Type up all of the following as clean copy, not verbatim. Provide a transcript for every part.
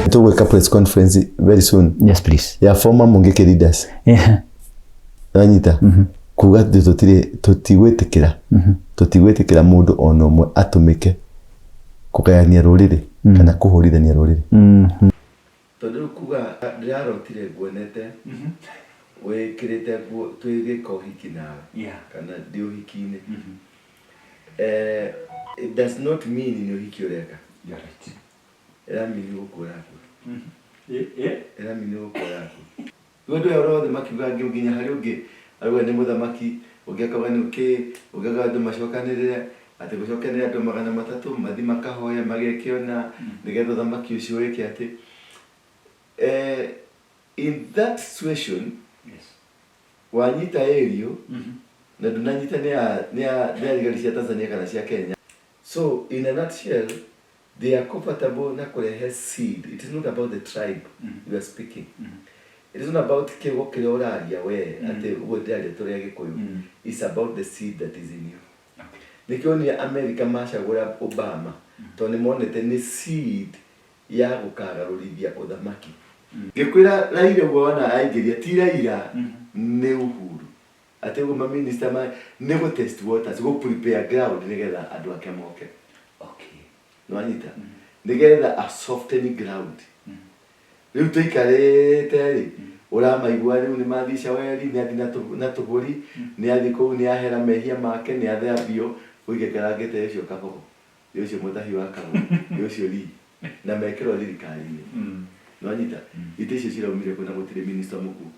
Tũgwĩka press conference very soon. Yes, please. Ya former Mungiki leaders. Wanyita? Kuga atĩ tũtirĩ tũtigwĩtĩkĩra tũtigwĩtĩkĩra mũndũ ona ũmwe atũmĩke kũgayania rũrĩrĩ kana kũhũrithania rũrĩrĩ. Tondũ rĩu kuga ndĩrarotire nguonete wĩkĩrĩte nguo twĩgĩka ũhiki nawe kana ndĩ ũhiki-inĩ. It does not mean nĩ ũhiki ũreka. You're right. Ĩramini gũkua ũrakua. Ĩramini gũkua ũrakua. Rĩu andũ aya othe makiuga nginya harĩ ũngĩ arauga nĩ mũthamaki, ũngĩ akauga nĩ kĩ, ũngĩ akauga andũ macokanĩrĩre, atĩ gũcokanĩrĩre andũ 300 mathiĩ makahoye mageke ũna nĩgetha ũthamaki ũcio wĩke atĩ. In that situation wanyita area na ndũnanyita nĩ ya nĩ ya nĩ ya thigari cia Tanzania kana cia Kenya. So in a nutshell they are comfortable na kũrehe seed. It is not about the tribe you are speaking. It is not about kiugo kĩrĩa ũraria we atĩ ũguo ndĩraria tũrĩ Agĩkũyũ. It's about the seed that is in you. Nĩkĩo wonire America macagũra Obama tondũ nĩ monete nĩ seed ya gũkagarũrithia ũthamaki. Ngĩkwĩra Raila ũguo wona aingĩria ti Raila nĩ Uhuru. Atĩ ũguo maminista ma nĩ gũ test waters, gũ prepare ground nĩgetha andũ ake moke. Nĩwanyita? Nĩgetha a soften ground. Rĩu tũikarĩte rĩ, ũramaigua rĩu nĩ mathiĩ caweri, nĩ athiĩ na tũbũri, nĩ athiĩ kũu nĩ ahera mehia make, nĩ athambio, ũigekerangĩte ũcio kabogo, nĩ ũcio mũtahi wa kabogo, nĩ ũcio rii, na mekĩrwo thirikari-inĩ. Nĩwanyita? Itĩ icio ciraumire kũ na gũtirĩ minister mũkuũ?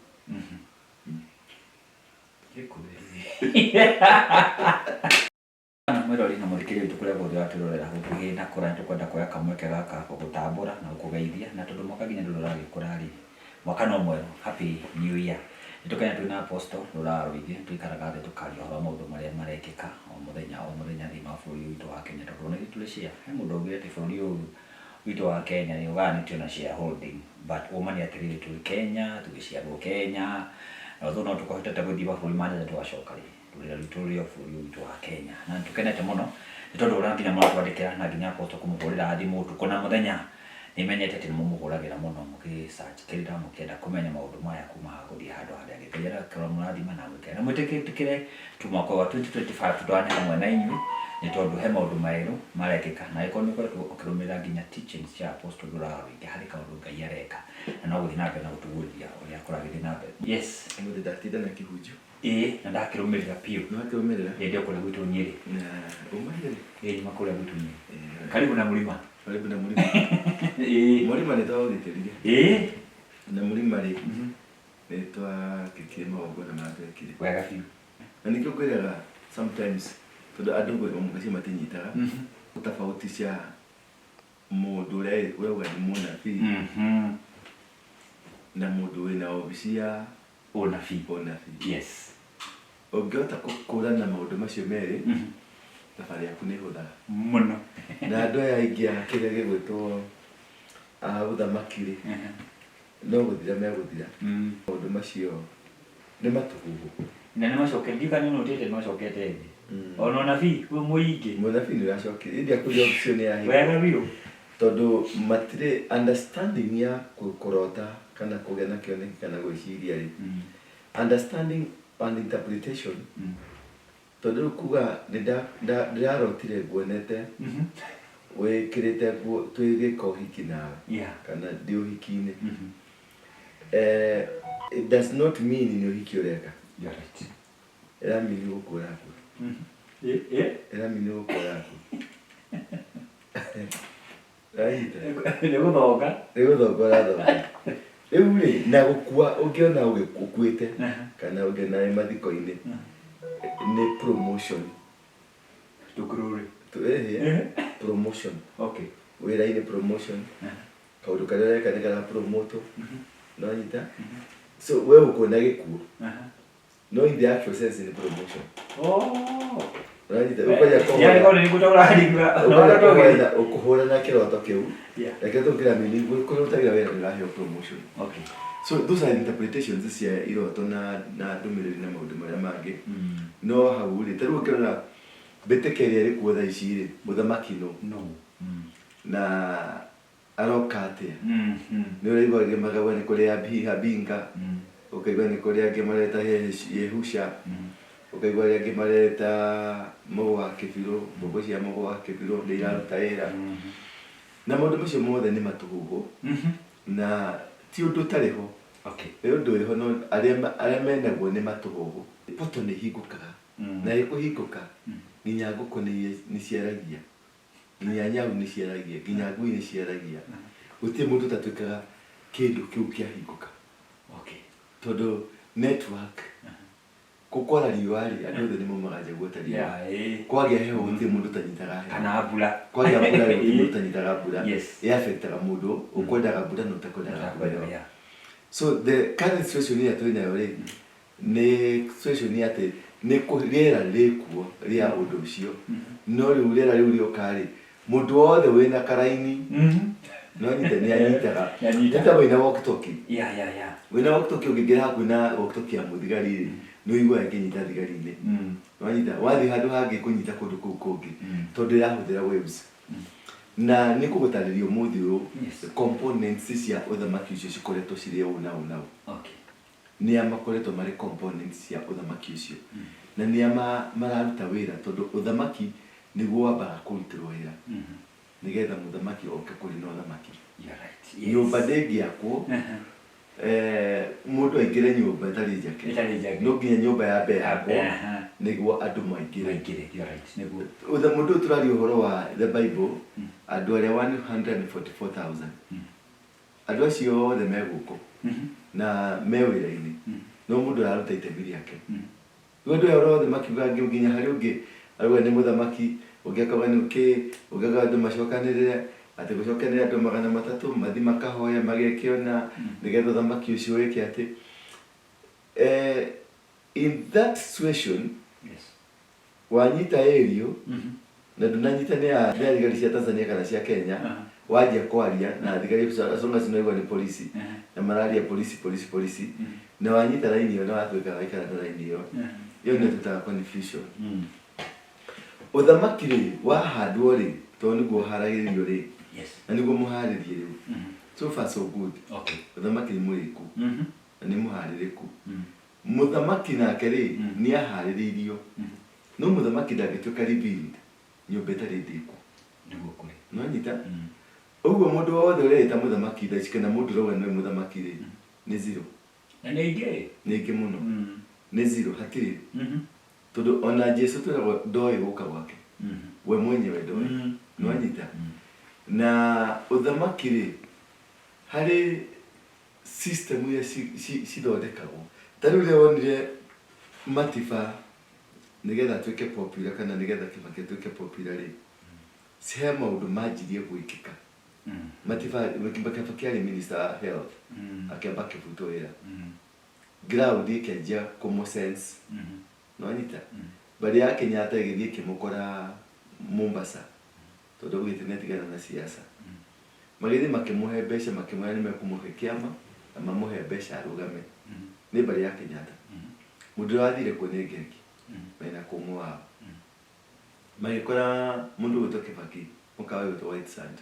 Na mwĩrori na mũthikĩrĩria witũ kũrĩa guothe ũratwĩrorera gũkuhĩ na kũraya, nĩtũkwenda kuoya kamweke gaka gũgũtambũra na gũkũgeithia, na tondũ mwaka nginya ndũrĩ ũragĩkũra rĩ, mwaka no mwerũ, happy new year. Nĩtũkene twĩna Apostle Rũraya Rũingĩ, tũikaraga thĩ tũkaria ũhoro wa maũndũ marĩa marekĩka o mũthenya o mũthenya thĩinĩ wa bũrũri ũyũ witũ wa Kenya, tondũ ona ithuĩ tũrĩ share. He mũndũ waugire atĩ bũrũri ũyũ witũ wa Kenya nĩ ũgayanĩtio na shareholding, but ũma nĩ atĩrĩrĩ, twĩ Kenya, tũgĩciarwo Kenya, na although no tũkĩhotete gũthiĩ mabũrũri ma nja tũgacoka rĩ, Rũrĩra rwitũ rũrĩ o bũrũri ũyũ witũ wa Kenya. Na nĩ tũkenete mũno nĩ tondũ ũrĩa nginya mũratwandĩkĩra na nginya Apostle kũmũhũrĩra thimũ ũtukũ na mũthenya. Nĩ menyete atĩ nĩ mũmũhũragĩra mũno mũgĩ search kĩrĩra mũkĩenda kũmenya maũndũ maya kuma haha gũthiĩ handũ harĩa hangĩ. Ngai aromũrathima na amwĩkĩre. Na mwĩtĩkĩre tu mwaka ũyũ wa 2025 tũtwarane hamwe na inyuĩ nĩ tondũ he maũndũ merũ marekĩka. Na angĩkorwo nĩ ũkoretwo ũkĩrũmĩrĩra nginya teachings cia Apostle Ndũraga Rũingĩ harĩ kaũndũ Ngai areka na no gũthiĩ na mbere na gũtũguũrĩria ũrĩa kũragĩthiĩ na mbere. Yes. Ũmũthĩ ndatinda na kĩhunjio. Ĩĩ, na ndakĩrũmĩrĩra biũ. Nĩwakĩrũmĩrĩra? Ĩĩ, ndĩ o kũrĩa gwitũ Nyĩrĩ. Na uma Nyĩrĩ? Ĩĩ, nyuma kũrĩa gwitũ Nyĩrĩ. Karibu na mũrima. Karibu na mũrima. Ĩĩ. Mũrima nĩ twaũgitĩrire. Ĩĩ. Na mũrima rĩ, nĩ twakĩkire magongona marĩa twekire. Wega biũ. Na nĩkĩo ngwĩraga sometimes tondũ andũ ngwĩciria matinyitaga tofauti cia mũndũ ũrĩa ũrauga nĩ mũnabii na mũndũ wĩna obici ya Ũnabii. Ũnabii. Yes. Ũngĩhota gũkũrana maũndũ macio merĩ, thabarĩ yaku nĩ ĩhũthaga. Mũno. Na andũ aya aingĩ a kĩrĩa gĩgwĩtwo a ũthamaki rĩ, no gũthira megũthira. Maũndũ macio nĩ matũhũhũ. Na nĩ macokete, ndiũĩ kana nĩ ũnotĩte nĩ macokete thĩ. Ona ũnabii wĩ mũingĩ. Mũnabii nĩ ũracokire. Ĩndĩ akũria ũcio nĩ yahingwo. Wega biũ. Tondũ matirĩ understanding ya kũrota kana kũgĩa na kĩoneki kana gwĩciria rĩ, understanding and interpretation, tondũ rĩu kuga ndĩrarotire nguonete wĩkĩrĩte nguo twĩgĩka ũhiki nawe kana ndĩ ũhiki-inĩ, it does not mean nĩ ũhiki ũreka. You're right. Ĩramini gũkua ũrakua. Ĩramini gũkua ũrakua. Ũranyita? Nĩ gũthonga. Nĩ gũthonga ũrathonga. Rĩu rĩ, na gũkua ũngĩona ũkuĩte kana ũngĩona wĩ mathiko-inĩ nĩ promotion. Tũkũrũrĩ. Ĩhĩ, promotion. Okay. Wĩra-inĩ promotion. Kaũndũ karĩa ũreka nĩ kara promote. Nĩwanyita? So we ũkuona gĩkuũ. No in the actual sense nĩ promotion. Oh. Ũranyita? Ũkwaria kũhũra. Yani korwo nĩ ngũtaũra ndigua. Ũkwaria kũhũra ũkũhũra na kĩroto kĩu. Yeah. Reke tũkĩra mini kũrĩa ũrutagĩra wĩra nĩ ũraheo promotion. Okay. So those are interpretations cia iroto na ndũmĩrĩri na maũndũ marĩa mangĩ. No hau rĩ, ta rĩu ũngĩrora mbĩtĩka ĩrĩa ĩrĩ kuo thaa ici rĩ, mũthamaki nũ? No. Na Aroka atĩa? Mhm. Nĩ ũraigua angĩ makauga nĩ kũrĩ Habinga, ũkaigua nĩ kũrĩ angĩ mareta Yehusha, ũkaigua arĩa angĩ mareta Mũgũ wa Kĩbirũ, mbũkũ cia Mũgũ wa Kĩbirũ nĩ iraruta wĩra. Na maũndũ macio mothe nĩ matũhũhũ na ti ũndũ ũtarĩ ho. Okay. Nĩ ũndũ wĩho no arĩa menaguo nĩ matũhũhũ. Poto nĩ ihingũkaga na ĩkũhingũka nginya ngũkũ nĩ ciaragia, nginya nyau nĩ ciaragia, nginya ngui nĩ ciaragia. Gũtirĩ mũndũ ũtatuĩkaga kĩndũ kĩu kĩahingũka. Okay. Tondũ network kũkwara riũa rĩ, andũ othe nĩ maumaga nja guota riũa. Yeah, eh. Kwagĩa heho gũtirĩ mũndũ ũtanyitaga heho. Kana mbura. Kwagĩa mbura rĩ, gũtirĩ mũndũ ũtanyitaga mbura. Yes. Ĩ affectaga mũndũ ũkwendaga mbura na ũtakwendaga mbura ĩyo. Yeah. So the current situation ĩrĩa twĩ nayo rĩ, nĩ situation atĩ nĩ rĩera rĩkuo rĩa ũndũ ũcio. No rĩu rĩera rĩu rĩoka rĩ, mũndũ wothe wĩna karaini no nyite nĩ anyitaga. Nĩ anyitaga. Nĩ ta wĩna walkie talkie. Yeah. Wĩna walkie talkie ũngĩingĩra hakuhĩ na walkie talkie ya mũthigari rĩ, nĩ ũiguaga ĩkĩnyita thigari-inĩ. Nĩwanyita? Wathiĩ handũ hangĩ kũnyita kũndũ kũu kũngĩ tondũ ĩrahũthĩra waves. Na nĩ ngũgũtarĩria ũmũthĩ ũyũ components cia ũthamaki ũcio cikoretwo cirĩ ũũ na ũũ na ũũ. Okay. Nĩa makoretwo marĩ components cia ũthamaki ũcio na nĩa mararuta wĩra tondũ ũthamaki nĩguo wambaga kũrutĩrwo wĩra nĩgetha mũthamaki oke kũrĩ na ũthamaki. You're right. Yes. Nyũmba ndĩngĩakwo mũndũ aingĩre nyũmba ĩtarĩ njake. Ĩtarĩ njake. No nginya nyũmba yambe yakwo Aha. nĩguo andũ maingĩre. Maingĩre. You're right. Nĩguo. Mũndũ ũyũ tũraria ũhoro wa the Bible, andũ arĩa 144,000. Andũ acio othe me gũkũ na me wĩra-inĩ no mũndũ araruta itemi rĩake. Rĩu andũ aya othe makiuga nginya harĩ ũngĩ arauga nĩ mũthamaki, ũngĩ akauga nĩ kĩ, ũngĩ akauga andũ macokanĩrĩre, atĩ gũcokanĩrĩre andũ 300 mathiĩ makahoe mageke ũna nĩgetha ũthamaki ũcio wĩke atĩ. In that situation, Yes. wanyita area na ndũnanyita nĩ ya thigari cia Tanzania kana cia Kenya, wanjia kwaria na thigari as long as unaigua nĩ polisi na mararia polisi polisi polisi na wanyita raini ĩyo na watuĩka waikara na raini ĩyo, ĩyo nĩyo twĩtaga confusion. Ũthamaki rĩ wahandwo rĩ, tondũ nĩguo ũharagĩrĩrio rĩ, Yes. na nĩguo mũharĩrie rĩu. So far so good. Okay. Ũthamaki nĩ mũrĩku na nĩ mũharĩrĩku. Mũthamaki nake rĩ nĩ aharĩrĩirio. No mũthamaki ndangĩtuĩka revealed nyũmba ĩtarĩ ndĩku. Nĩguo kũrĩ. Nĩwanyita? Ũguo mũndũ wothe ũreĩta mũthamaki thaa ici kana mũndũ ũrauga nĩwe mũthamaki rĩ, nĩ zero. Na nĩ aingĩ. Nĩ aingĩ mũno. Nĩ zero, hatirĩ. Tondũ ona Jesu twĩragwo ndoĩ gũka gwake. We mwenyewe ndoĩ. Nĩwanyita? Na ũthamaki rĩ, harĩ system iria cithondekagwo. Ta rĩu rĩrĩa wonire Matiba nĩgetha atuĩke popular kana nĩgetha Kibaki atuĩke popular rĩ, he maũndũ manjirie gwĩkĩka. Matiba, Kibaki arĩ minister wa health, akĩamba akĩbutwo wĩra. Ground ĩkĩanjia kũmũ sense. Nĩwanyita? Mbarĩ ya Kenyatta ĩgĩthiĩ ĩkĩmũkora Mombasa tondũ augĩte nĩatigana na siasa. Magĩthiĩ makĩmũhe mbeca makĩmwĩra nĩmekũmũhe kĩama na mamũhe mbeca arũgame. Nĩ mbarĩ ya Kenyatta. Mũndũ ũrĩa wathire kuo nĩ Ngengi mena Kũng'ũ wao. Magĩkora mũndũ ũgwĩtwo Kibaki mũkawa ũgwĩtwo White Sand.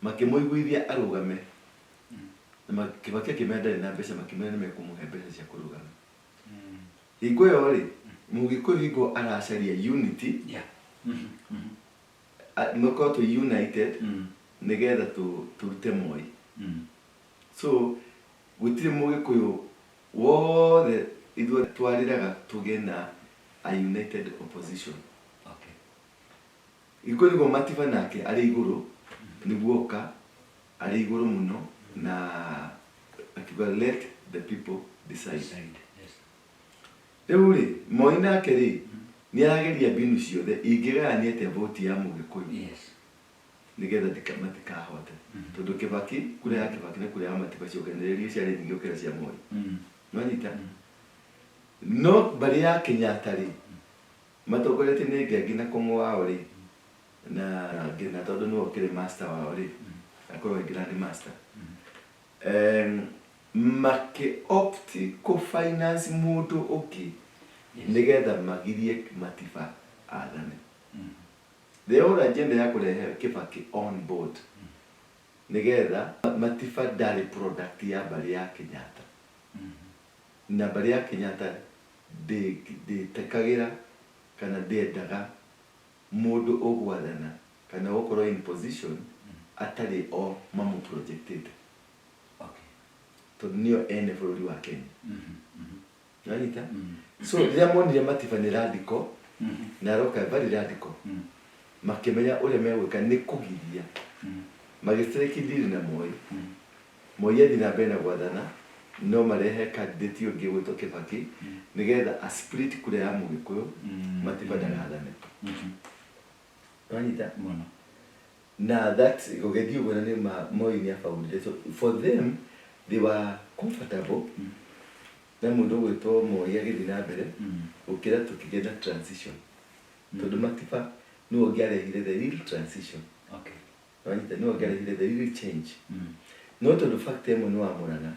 Makĩmũiguithia arũgame. Na Kibaki akĩmera ndarĩ na mbeca makĩmwĩra nĩmekũmũhe mbeca cia kũrũgama. Hingo ĩyo rĩ, Mũgĩkũyũ hingo aracaria unity, Yeah. Makorwo twĩ united nĩgetha tũrute Moi. So gũtirĩ Mũgĩkũyũ wothe ithuĩ twarĩraga tũgĩe na a united opposition. Okay. Hingo nĩguo Matiba nake arĩ igũrũ, nĩguo oka arĩ igũrũ mũno na akiuga let the people decide. Decide. Yes. Rĩu rĩ, Moi nake rĩ, nĩ arageria mbinu ciothe ingĩgayania atĩa voti ya Mũgĩkũyũ Yes. nĩgetha matikahote. Tondũ Kibaki, kura ya Kibaki na kura ya Matiba cionganĩrĩirio ciarĩ nyingĩ gũkĩra cia Moi. Nĩwanyita? No mbarĩ ya Kenyatta rĩ, matongoretio nĩ Ngengi na Kũng'ũ wao rĩ, na Ngina tondũ nĩwe ũkĩrĩ master wao rĩ, akorwo e grand master. Makĩ opt kũ finance mũndũ ũngĩ nĩgetha magirie Matiba athane. The whole agenda ya kũrehe Kibaki on board. Nĩgetha Matiba ndarĩ product ya mbarĩ ya Kenyatta. Na mbarĩ ya Kenyatta ndĩtĩkagĩra kana ndĩendaga mũndũ ũgwathana kana ũgũkorwo in position atarĩ o mamũ projectĩte. Tondũ nĩo ene bũrũri wa Kenya. Nĩwanyita? So rĩrĩa monire Matiba nĩ radical na aroka very radical, makĩmenya ũrĩa megwĩka nĩ kũgiria. Magĩ strike deal na Moi. Moi athiĩ na mbere na gwathana no marehe candidate ũngĩ ũgwĩtwo Kibaki nĩgetha a split kura ya Mũgĩkũyũ, Matiba ndagathane. Nĩwanyita? Mũno. Na that gũgĩthiĩ ũguo na nĩ ma Moi nĩ abaũrire. So for them they were comfortable na mũndũ ũgwĩtwo Moi agĩthiĩ na mbere gũkĩra tũkĩgĩa na transition. Tondũ Matiba nĩwe ũngĩarehire the real transition. Nĩwanyita? Nĩwe ũngĩarehire the real change. No tondũ fact ĩmwe nĩ wa Mũrang'a,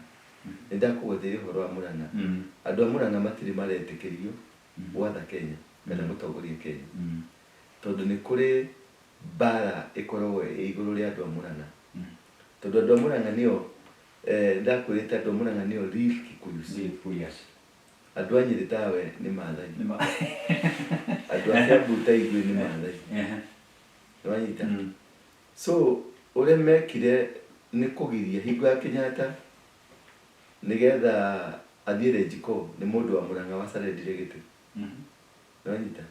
nĩ ndakũgweteire ũhoro wa Mũrang'a. Andũ a Mũrang'a matirĩ maretĩkĩrio gwatha Kenya kana gũtongoria Kenya. Tondũ nĩ kũrĩ mbara ĩkoragwo ĩ igũrũ rĩa andũ a Mũrang'a. Tondũ andũ a Mũrang'a nĩo, ndakwĩrĩte andũ a Mũrang'a nĩo real Kikuyus. Real Kikuyus. Andũ a Nyĩrĩ tawe nĩ Maathai. Andũ a Kiambu ta ithuĩ nĩ Maathai. Nĩwanyita? So ũrĩa mekire nĩ kũgiria hingo ya Kenyatta nĩgetha athiĩ Renjiko nĩ mũndũ wa Mũrang'a wacarendire gĩtĩ. Nĩwanyita?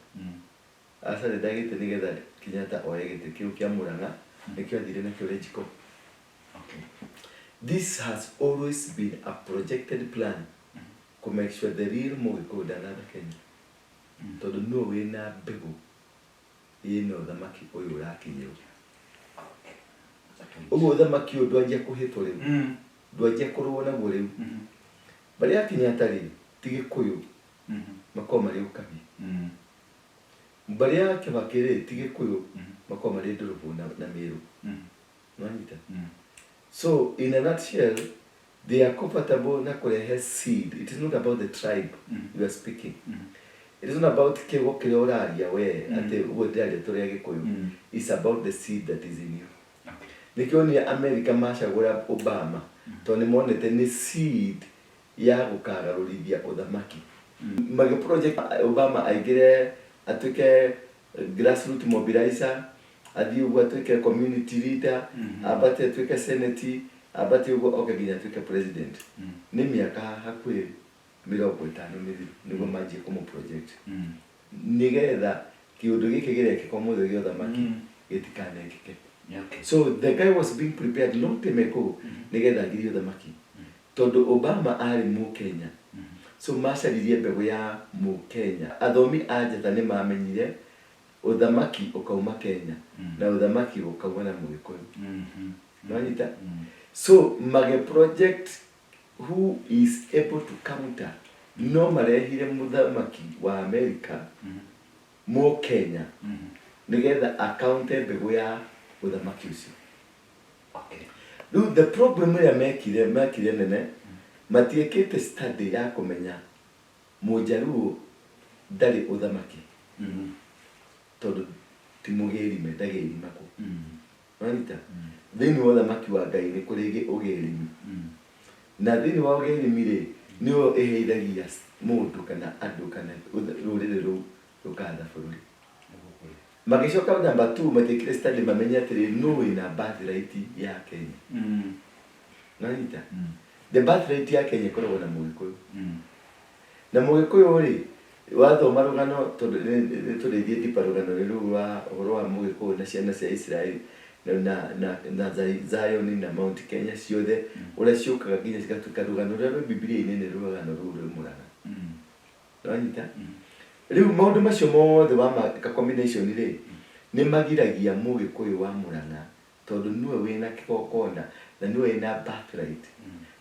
Acarenda gĩtĩ nĩgetha Kenyatta oe gĩtĩ kĩu kĩa Mũrang'a nĩkĩo athire nakĩo Renjiko. This has always been a projected plan kũ make sure the real Mũgĩkũyũ ndanatha Kenya. Tondũ nĩwe wĩna mbegũ ĩna ũthamaki ũyũ ũrakinyĩrwo. Ũguo ũthamaki ũyũ ndwanjia kũhĩtwo rĩu. Ndwanjia kũrũo naguo rĩu. Mbarĩ ya Kenyatta rĩ, ti Gĩkũyũ, makoragwo marĩ Ũkabi. Mbarĩ ya Kĩbakĩ rĩ, ti Gĩkũyũ, makoragwo marĩ Ndũrũbũ na Mĩrũ. Nĩwanyita? So in a nutshell, they are comfortable na kũrehe seed. It is not about the tribe you are speaking. It is not about kĩgo kĩrĩa ũraria we, atĩ ũguo ndĩraria tũrĩ Agĩkũyũ. It's about the seed that is in you. Nĩkĩo wonire America macagũra Obama, tondũ nĩ monete nĩ seed ya gũkagarũrithia ũthamaki. Magĩ project Obama aingĩre atuĩke grassroot mobilizer, athiĩ ũguo atuĩke community leader, ambate atuĩke senate, ambate ũguo oke nginya atuĩke president. Nĩ mĩaka hakuhĩ 50 mĩthiru nĩguo manjie kũmũ project. Nĩgetha kĩũndũ gĩkĩ gĩrekĩka ũmũthĩ gĩa ũthamaki gĩtikanekĩke. So the guy was being prepared long time ago nĩgetha agirie ũthamaki. Tondũ Obama arĩ Mũkenya. So macaririe mbegũ ya Mũkenya. Athomi a njata nĩ mamenyire ũthamaki ũkauma Kenya na ũthamaki ũkauma na Mũgĩkũyũ. Nĩwanyita? So magĩ project who is able to counter no marehire mũthamaki wa America Mũkenya nĩgetha akaunte mbegũ ya ũthamaki ũcio. Rĩu the problem ĩrĩa mekire nene, matiĩkĩte study ya kũmenya Mũjaluo ndarĩ ũthamaki tondũ ti mũgĩrime, ndagĩrimagwo. Nĩwanyita? Thĩinĩ wa ũthamaki wa Ngai nĩ kũrĩ ũgĩrimi. Na thĩinĩ wa ũgĩrimi rĩ, nĩyo ĩheithagia mũndũ kana andũ kana rũrĩrĩ rũu rũkatha bũrũri. Magĩcoka number two matiĩkire study mamenye atĩrĩ nũ wĩna birthright ya Kenya. Nĩwanyita? The birthright ya Kenya ĩkoragwo na Mũgĩkũyũ. Na Mũgĩkũyũ rĩ, wathoma rũgano tondũ nĩ tũrĩthiĩ deeper rũgano rũrũ rwa ũhoro wa Mũgĩkũyũ na ciana cia Isiraeli na Zion na Mount Kenya ciothe ũrĩa ciũkaga nginya cigatuĩka rũgano rũrĩa rwĩ Bibilia-inĩ nĩ rũgano rũu rwĩ Mũrang'a. Nĩwanyita? Rĩu maũndũ macio mothe wamaka combination rĩ, nĩ magiragia Mũgĩkũyũ wa Mũrang'a tondũ nĩwe wĩna kĩgongona na nĩwe wĩna birthright.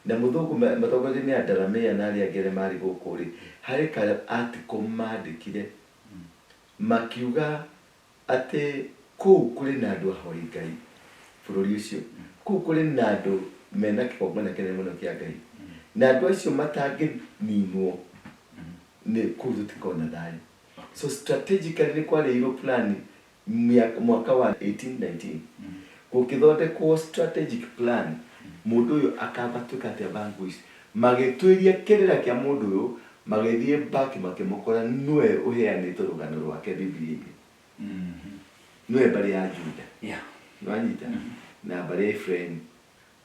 Na mũthũngũ matongoretio nĩ Andaramea na arĩa angĩ arĩa marĩ gũkũ rĩ, harĩ ka article mandĩkire makiuga atĩ kũu kũrĩ na andũ ahoi Ngai bũrũri ũcio, kũu kũrĩ na andũ mena kĩgongona kĩnene mũno kĩa Ngai, na andũ acio matangĩninwo nĩ kũu tũtikona thayũ. So strategically nĩ kwarĩirwo plan mwaka wa 1819. Gũkĩthondekwo strategic plan, mũndũ ũyũ akamba tuĩka atĩa vanquish. Magĩtuĩria kĩrĩra kĩa mũndũ ũyũ, magĩthiĩ back makĩmũkora nĩwe ũheanĩte rũgano rwake Bibilia-inĩ. Nĩwe mbarĩ ya Juda. Nĩwanyita? Na mbarĩ ya Efraimu.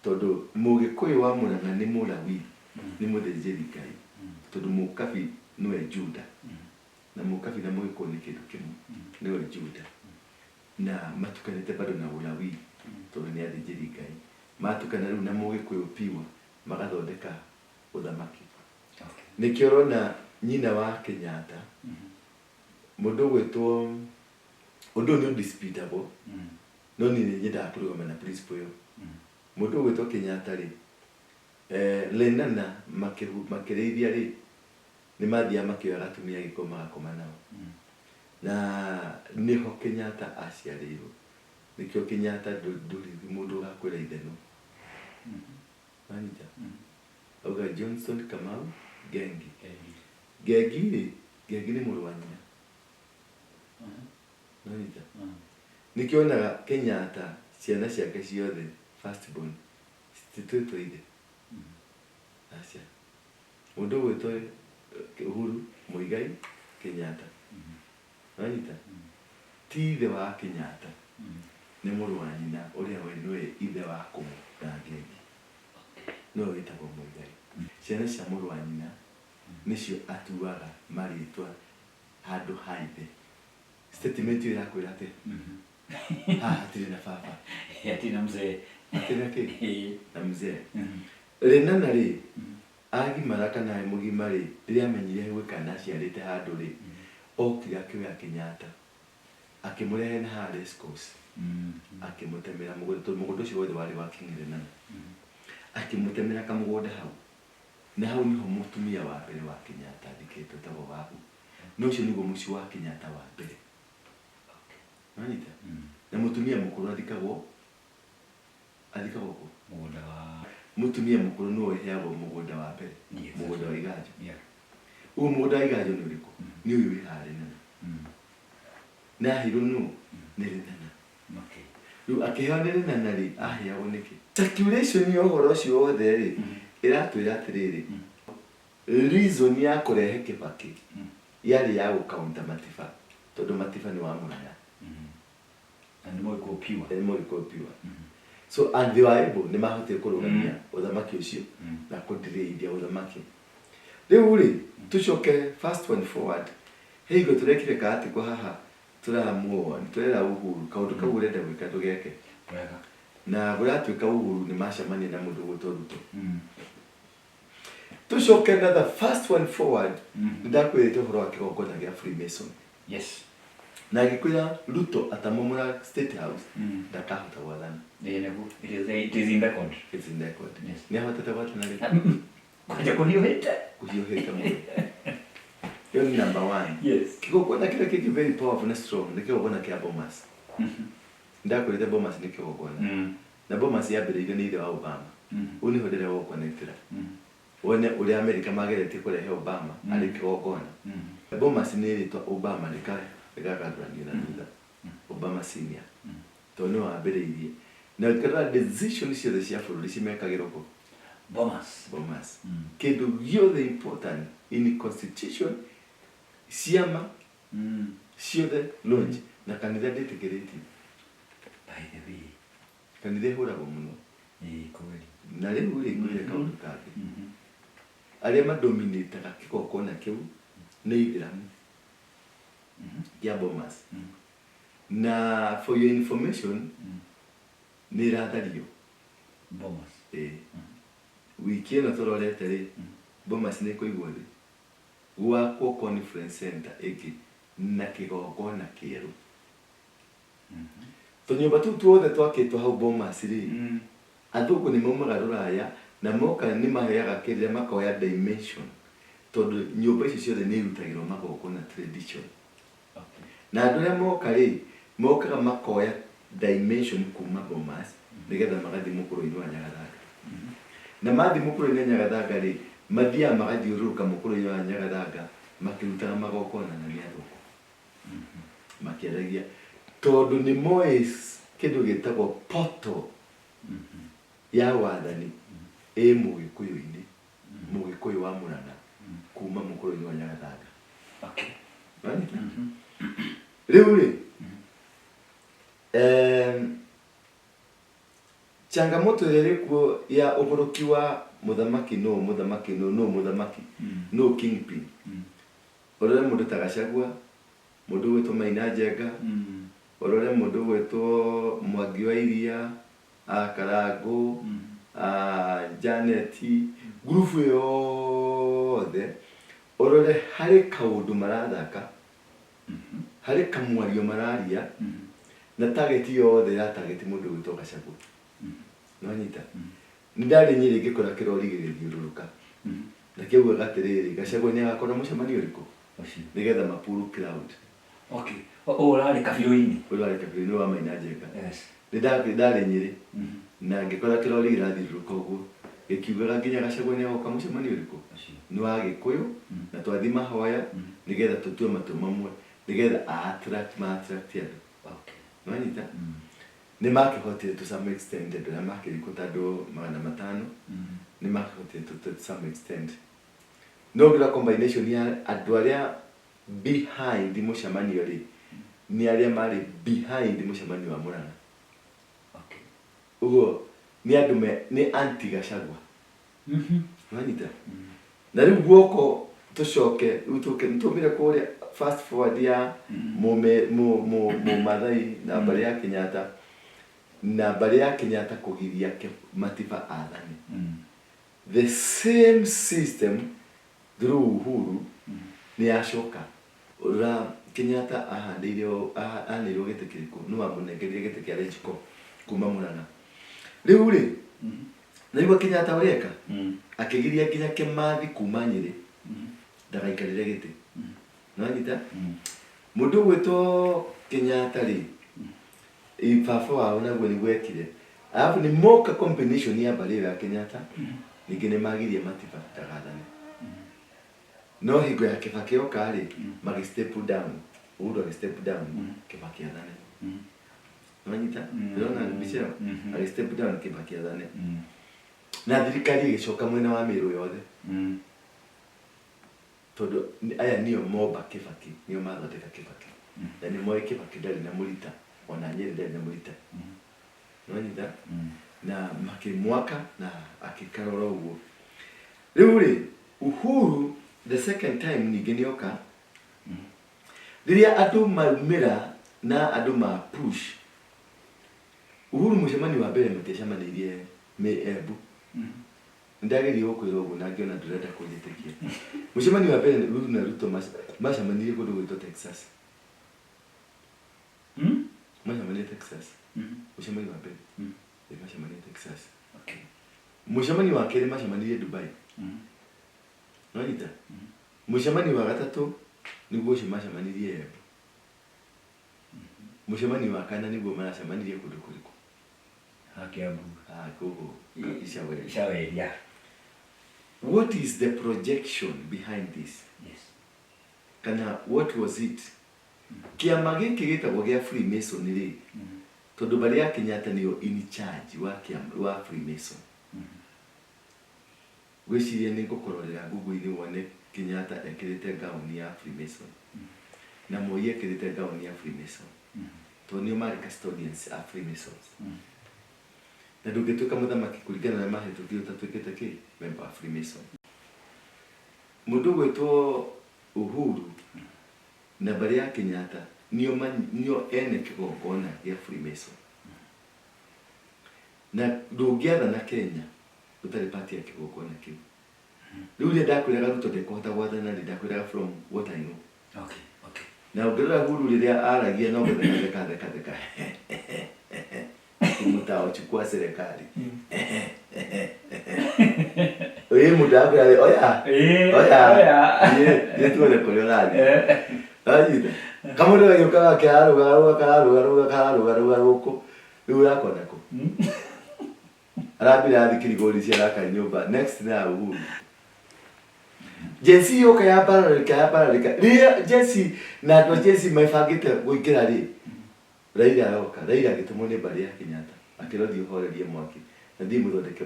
Tondũ Mũgĩkũyũ wa Mũrang'a nĩ Mũlawi, nĩ mũthĩnjĩri Ngai. Tondũ Mũkabi nĩwe Juda. Na Mũkabi na Mũgĩkũyũ nĩ kĩndũ kĩmwe. Nĩwe Juda. Na matukanĩte bado na Ũlawi, tondũ nĩ athĩnjĩri Ngai. Matukana rĩu na Mũgĩkũyũ pure, magathondeka ũthamaki. Nĩkĩo ũrona nyina wa Kenyatta, mũndũ ũgwĩtwo, ũndũ ũyũ nĩ undisputable, no niĩ nĩ nyendaga kũrũgama na principle ĩyo. Mũndũ ũgwĩtwo Kenyatta rĩ, Lenana makĩrĩithia rĩ, nĩ mathiaga makĩoyaga atumia a Gĩkũyũ magakoma nao. Na nĩho Kenyatta aciarĩirwo. Nĩkĩo Kenyatta ndũrĩ mũndũ ũgakwĩra ithe nũ. Wanyita? Auga Johnson Kamau Ngengi. Ngengi rĩ, Ngengi nĩ mũrũ wa nyina. Wanyita? Nĩkĩo wonaga Kenyatta ciana ciake ciothe first born cititwĩtwo ithe. Aca. Mũndũ ũgwĩtwo Uhuru Muigai Kenyatta. Wanyita? Ti ithe wa Kenyatta. Nĩ mũrũ wa nyina ũrĩa we nĩwe ithe wa Kũmũ na Ngengi. Nĩwe wĩtagwo Muigai. Ciana cia mũrũ wa nyina nĩcio atuaga marĩtwa handũ ha ithe. Statement ĩyo ĩrakwĩra atĩa? Haha hatirĩ na baba. Hatirĩ na mzee. Hatirĩ na kĩ? Na mzee. Lenana rĩ, agimara kana e mũgima rĩ, rĩrĩa amenyire gwĩ kana aciarĩte handũ rĩ, okire akĩoya Kenyatta, akĩmũrehe na haha race course, akĩmũtemera mũgũnda, tondũ mũgũnda ũcio wothe warĩ wa King Lenana. Akĩmũtemera kamũgũnda hau. Na hau nĩho mũtumia wa mbere wa Kenyatta athikĩtwo etagwo Wahu. Na ũcio nĩguo mũciĩ wa Kenyatta wa mbere. Nĩwanyita? Na mũtumia mũkũrũ athikagwo athikagwo kũ? Mũgũnda wa Mũtumia mũkũrũ nĩwe ũheagwo mũgũnda wa mbere. Mũgũnda wa Iganjo. Ũguo mũgũnda wa Iganjo nĩ ũrĩkũ? Nĩ ũyũ wĩ haha Lenana. Na aheirwo nũ? Nĩ Lenana. Rĩu akĩheo nĩ Lenana rĩ, aheagwo nĩkĩ? Circulation ya ũhoro ũcio wothe rĩ, ĩratwĩra atĩrĩrĩ, reason ya kũrehe Kĩbakĩ yarĩ ya gũ counter Matiba, tondũ Matiba nĩ wa Mũrang'a. Na nĩ Mũgĩkũyũ pure. Nĩ Mũgĩkũyũ pure. So and they were able, nĩ mahotire kũrũgamia ũthamaki ũcio na kũndirĩithia ũthamaki. Rĩu rĩ, tũcoke first one forward, he hingo tũrekire ka article haha tũramuoa, tũrera Uhuru kaũndũ kau ũrenda gwĩka ndũgeke. Na kũratuĩka Uhuru nĩ macemania na mũndũ ũgwĩtwo Ruto. Tũcoke another first one forward, nĩ ndakwĩrĩte ũhoro wa kĩgongona gĩa Freemason. Na ngĩkwĩra Ruto atamomora State House ndakahota gwathana. Ĩĩ nĩguo. It is in record. It's in record. Nĩ ahotete gwathana rĩ? Kwanja kũhiũhĩte. Kũhiũhĩte mũno. Ĩyo nĩ number one. Kĩgongona kĩrĩa kĩngĩ very powerful na strong nĩ kĩgongona kĩa Bomas. Ndakwĩrĩte Bomas nĩ kĩgongona. Na Bomas yambĩrĩirio nĩ ithe wa Obama. Ũũ nĩho ndĩrenda gũgũconnectĩra. Wone ũrĩa Amerika mageretie kũrehe Obama arĩ kĩgongona. Bomas nĩ ĩrĩtwa Obama rĩkagarũranio na thutha. Obama senior. Tondũ nĩwe wambĩrĩirie. Na ũngĩrora decision ciothe cia bũrũri cimekagĩrwo kũ? Bomas. Bomas. Kĩndũ gĩothe important in constitution, ciama ciothe launch na kanitha ndĩtĩkĩrĩtio. By the way. Kanitha ĩhũragwo mũno. Ĩĩ kweli. Na rĩu rĩ ngwĩre kaũndũ kangĩ. Arĩa madominĩtaga kĩgongona kĩu nĩ Ithĩramu kĩa Bomas. Na for your information nĩ ĩrathario. Bomas. Ĩĩ. Wiki ĩno tũrorete rĩ, Bomas nĩ ĩkũigwo thĩ. Gwakwo conference center ĩngĩ na kĩgongona kĩerũ. Tũnyũmba tũu tuothe twakĩtwo hau Bomas rĩ, athũngũ nĩ maumaga rũraya na moka nĩ maheaga kĩrĩra makoya dimension tondũ nyũmba icio ciothe nĩ irutagĩrwo magongona tradition. Na andũ arĩa moka rĩ, mokaga makoya dimension kuma Bomas nĩgetha magathiĩ mũkũrũ-inĩ wa Nyagathanga. Na mathiĩ mũkũrũ-inĩ wa Nyagathanga rĩ, mathiaga magathiũrũrũka mũkũrũ-inĩ wa Nyagathanga makĩrutaga magongona na nĩ athũngũ. Makĩaragia tondũ nĩ moĩ Kĩndũ gĩtagwo portal ya wathani ĩ Mũgĩkũyũ-inĩ, Mũgĩkũyũ wa Mũrang'a kuma mũkũrũ-inĩ wa Nyagathanga. Wanyita? Rĩu rĩ, changamoto ĩrĩa ĩrĩ kuo ya ũgũrũki wa mũthamaki nũ, mũthamaki nũ, nũ mũthamaki, nũ kingpin. Ũrore mũndũ ta Gachagua, mũndũ ũgwĩtwo Maina Njenga, ũrore mũndũ ũgwĩtwo Mwangi wa Iria, Karangũ, Janet, ngurubu ĩyo yothe, ũrore harĩ kaũndũ marathaka, harĩ kamwario mararia, na target yothe ya target mũndũ ũgwĩtwo Gachagua. Nĩwanyita? Nĩ ndarĩ Nyĩrĩ ngĩkora kĩrori gĩgĩthiũrũrũka, na kĩaugaga atĩrĩrĩ, Gachagua nĩ agakorwo mũcemanio ũrĩkũ? Ũcio. Nĩgetha ma pull crowd. Okay. Ũyũ ũrarĩ kabirũ-inĩ? Ũyũ ũrarĩ kabirũ-inĩ wa Maina Njenga. Nĩ ndarĩ Nyĩrĩ na ngĩkora kĩrori gĩrathiũrũrũka ũguo gĩkiugaga nginya Gachagua nĩ agoka mũcemanio ũrĩkũ? Nĩ wa Gĩkũyũ na twathiĩ mahoya nĩgetha tũtue matua mamwe nĩgetha a attract ma attract andũ. Nĩwanyita? Nĩ makĩhotire to some extent andũ arĩa makĩrĩ kuo ta andũ 500 nĩ makĩhotire to some extent. No ũngĩrora combination ya andũ arĩa behind mũcemanio rĩ, nĩ arĩa marĩ behind mũcemanio wa Murang'a. Ũguo nĩ andũ me nĩ anti Gachagua. Nĩwanyita? Na rĩu guoko tũcoke rĩu tũke nĩtwaumire kũrĩa fast forward ya mũme mũ mũ mũmathai na mbarĩ ya Kenyatta na mbarĩ ya Kenyatta kũgiria Matiba athane. The same system through Uhuru nĩ yacoka. Rora Kenyatta ahanĩire ahanĩirwo gĩtĩ kĩrĩkũ? Nũ wamũnengerire gĩtĩ kĩa Lejiko kuma Murang'a? Rĩu rĩ, naigua Kenyatta ũrĩa eka? Akĩgiria nginya Kĩmathi kuma Nyĩrĩ ndagaikarĩre gĩtĩ. Nĩwanyita? Mũndũ ũgwĩtwo Kenyatta rĩ, baba wao naguo nĩguo ekire. Alafu nĩ moka combination ya mbarĩ ĩyo ya Kenyatta, ningĩ nĩ magirie Matiba ndagathane. No hingo ya Kibaki oka rĩ, magĩ step down. Uhuru agĩ step down, Kibaki athane. Nĩwanyita? Ndĩrona mbica ĩyo? Agĩ step down Kibaki athane. Na thirikari ĩgĩcoka mwena wa Meru yothe. Tondũ aya nĩo momba Kibaki, nĩo mathondeka Kibaki. Na nĩ moĩ Kibaki ndarĩ na mũrita, ona Nyeri ndarĩ na mũrita. Nĩwanyita? Na makĩmwaka na akĩikara oro ũguo. Rĩu rĩ, Uhuru the second time ningĩ nĩoka, rĩrĩa andũ maumĩra na andũ ma push, Uhuru mũcemanio wa mbere matiacemanĩirie Embu. Nĩndageria gũkwĩra ũguo na ngĩona ndũrenda kũnjĩtĩkia. Mũcemanio wa mbere Uhuru na Ruto macemanirie kũndũ gwĩtwo Texas. Macemanirie Texas. Mũcemanio wa mbere. Ĩĩ macemanirie Texas. Mũcemanio wa kerĩ macemanirie Dubai. Nĩwanyita? Mũcemanio wa gatatũ nĩguo ũcio macemanirie Embu. Mũcemanio wa kana nĩguo maracemanirie kũndũ kũrĩkũ? Ha Kiambu. Ah, gũkũ Icaweria. Icaweria. What is the projection behind this? Kana what was it? Kĩama gĩkĩ gĩtagwo gĩa Freemason rĩ, tondũ mbarĩ ya Kenyatta nĩyo in charge wa kĩama wa Freemason. Ngwĩciria nĩ ngũkũrorera Google-inĩ wone Kenyatta ekĩrĩte gown ya Freemason na Moi ekĩrĩte gown ya Freemason tondũ nĩo marĩ custodians a Freemasons. Na ndũngĩtuĩka mũthamaki kũringana na ũrĩa mahĩtũkire ũtatuĩkĩte kĩ? Member wa Freemason. Mũndũ ũgwĩtwo Uhuru na mbarĩ ya Kenyatta nĩo nĩo ene kĩgongona gĩa Freemason. Na ndũngĩathana Kenya ũtarĩ part ya kĩgongona kĩu. Rĩu rĩrĩa ndakwĩraga Ruto ndekũhota gwathana rĩ, ndakwĩraga from what I know. Na ũngĩrora Uhuru rĩrĩa aragia no gũtheka theka theka theka mtaochukua serikali. Ĩĩ mũndũ akwĩra oya oya thiĩ tuone kũrĩa ũrathiĩ. Wanyita? Kamũndũ gagĩũka kararũgarũga kararũgarũga kararũgarũga gũkũ rĩu ũrakona kũ? Arambire athiĩ Kĩrigori araka nyũmba next nĩ ya Uhuru. Gen Z yoka yambararĩka yambararĩka rĩrĩa Gen Z na andũ a Gen Z mebangĩte kũingĩra rĩ. Raila aroka, Raila agĩtũmwo nĩ mbarĩ ya Kenyatta akĩrwo thiĩ ũhorerie mwaki na thiĩ mũthondeke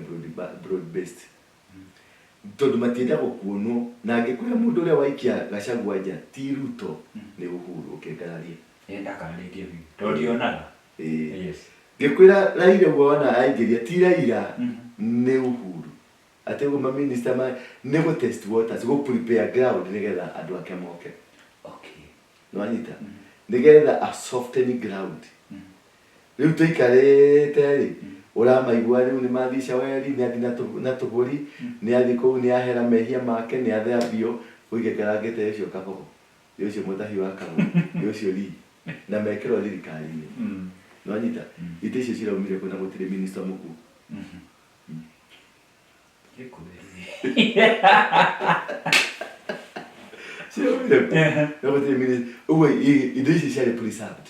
broad based tondũ matienda gũkuonwo na angĩkwĩra mũndũ ũrĩa waikia Gachagua nja ti Ruto nĩ Uhuru ũkĩngararia. Ĩ ndakararĩtie biũ tondũ ndionaga. Ĩĩ. Yes. Ngĩkwĩra Raila ũguo wona aingĩria ti Raila Mhm. nĩ Uhuru atĩ ũguo maminista ma nĩ gũ test waters, gũ prepare ground nĩgetha andũ ake moke. Okay. Nĩwanyita? Mhm. Nĩgetha a soften ground. Mhm. Rĩu tũikarĩte rĩ, ũramaigua rĩu nĩ mathiĩ caweri, nĩ athiĩ na tũbũri, nĩ athiĩ kũu nĩ ahera mehia make, nĩ athambio, ũigĩkarangĩte ũcio Kabogo, nĩ ũcio mũtahi wa Kabogo, nĩ ũcio Lee, na mekĩrwo thirikari-inĩ. Nĩwanyita? Itĩ icio ciraumire kũ na gũtirĩ minister mũkuũ? Mhm. Ciraumire kũ? Na gũtirĩ minister. Ũguo indo ici ciarĩ preserved.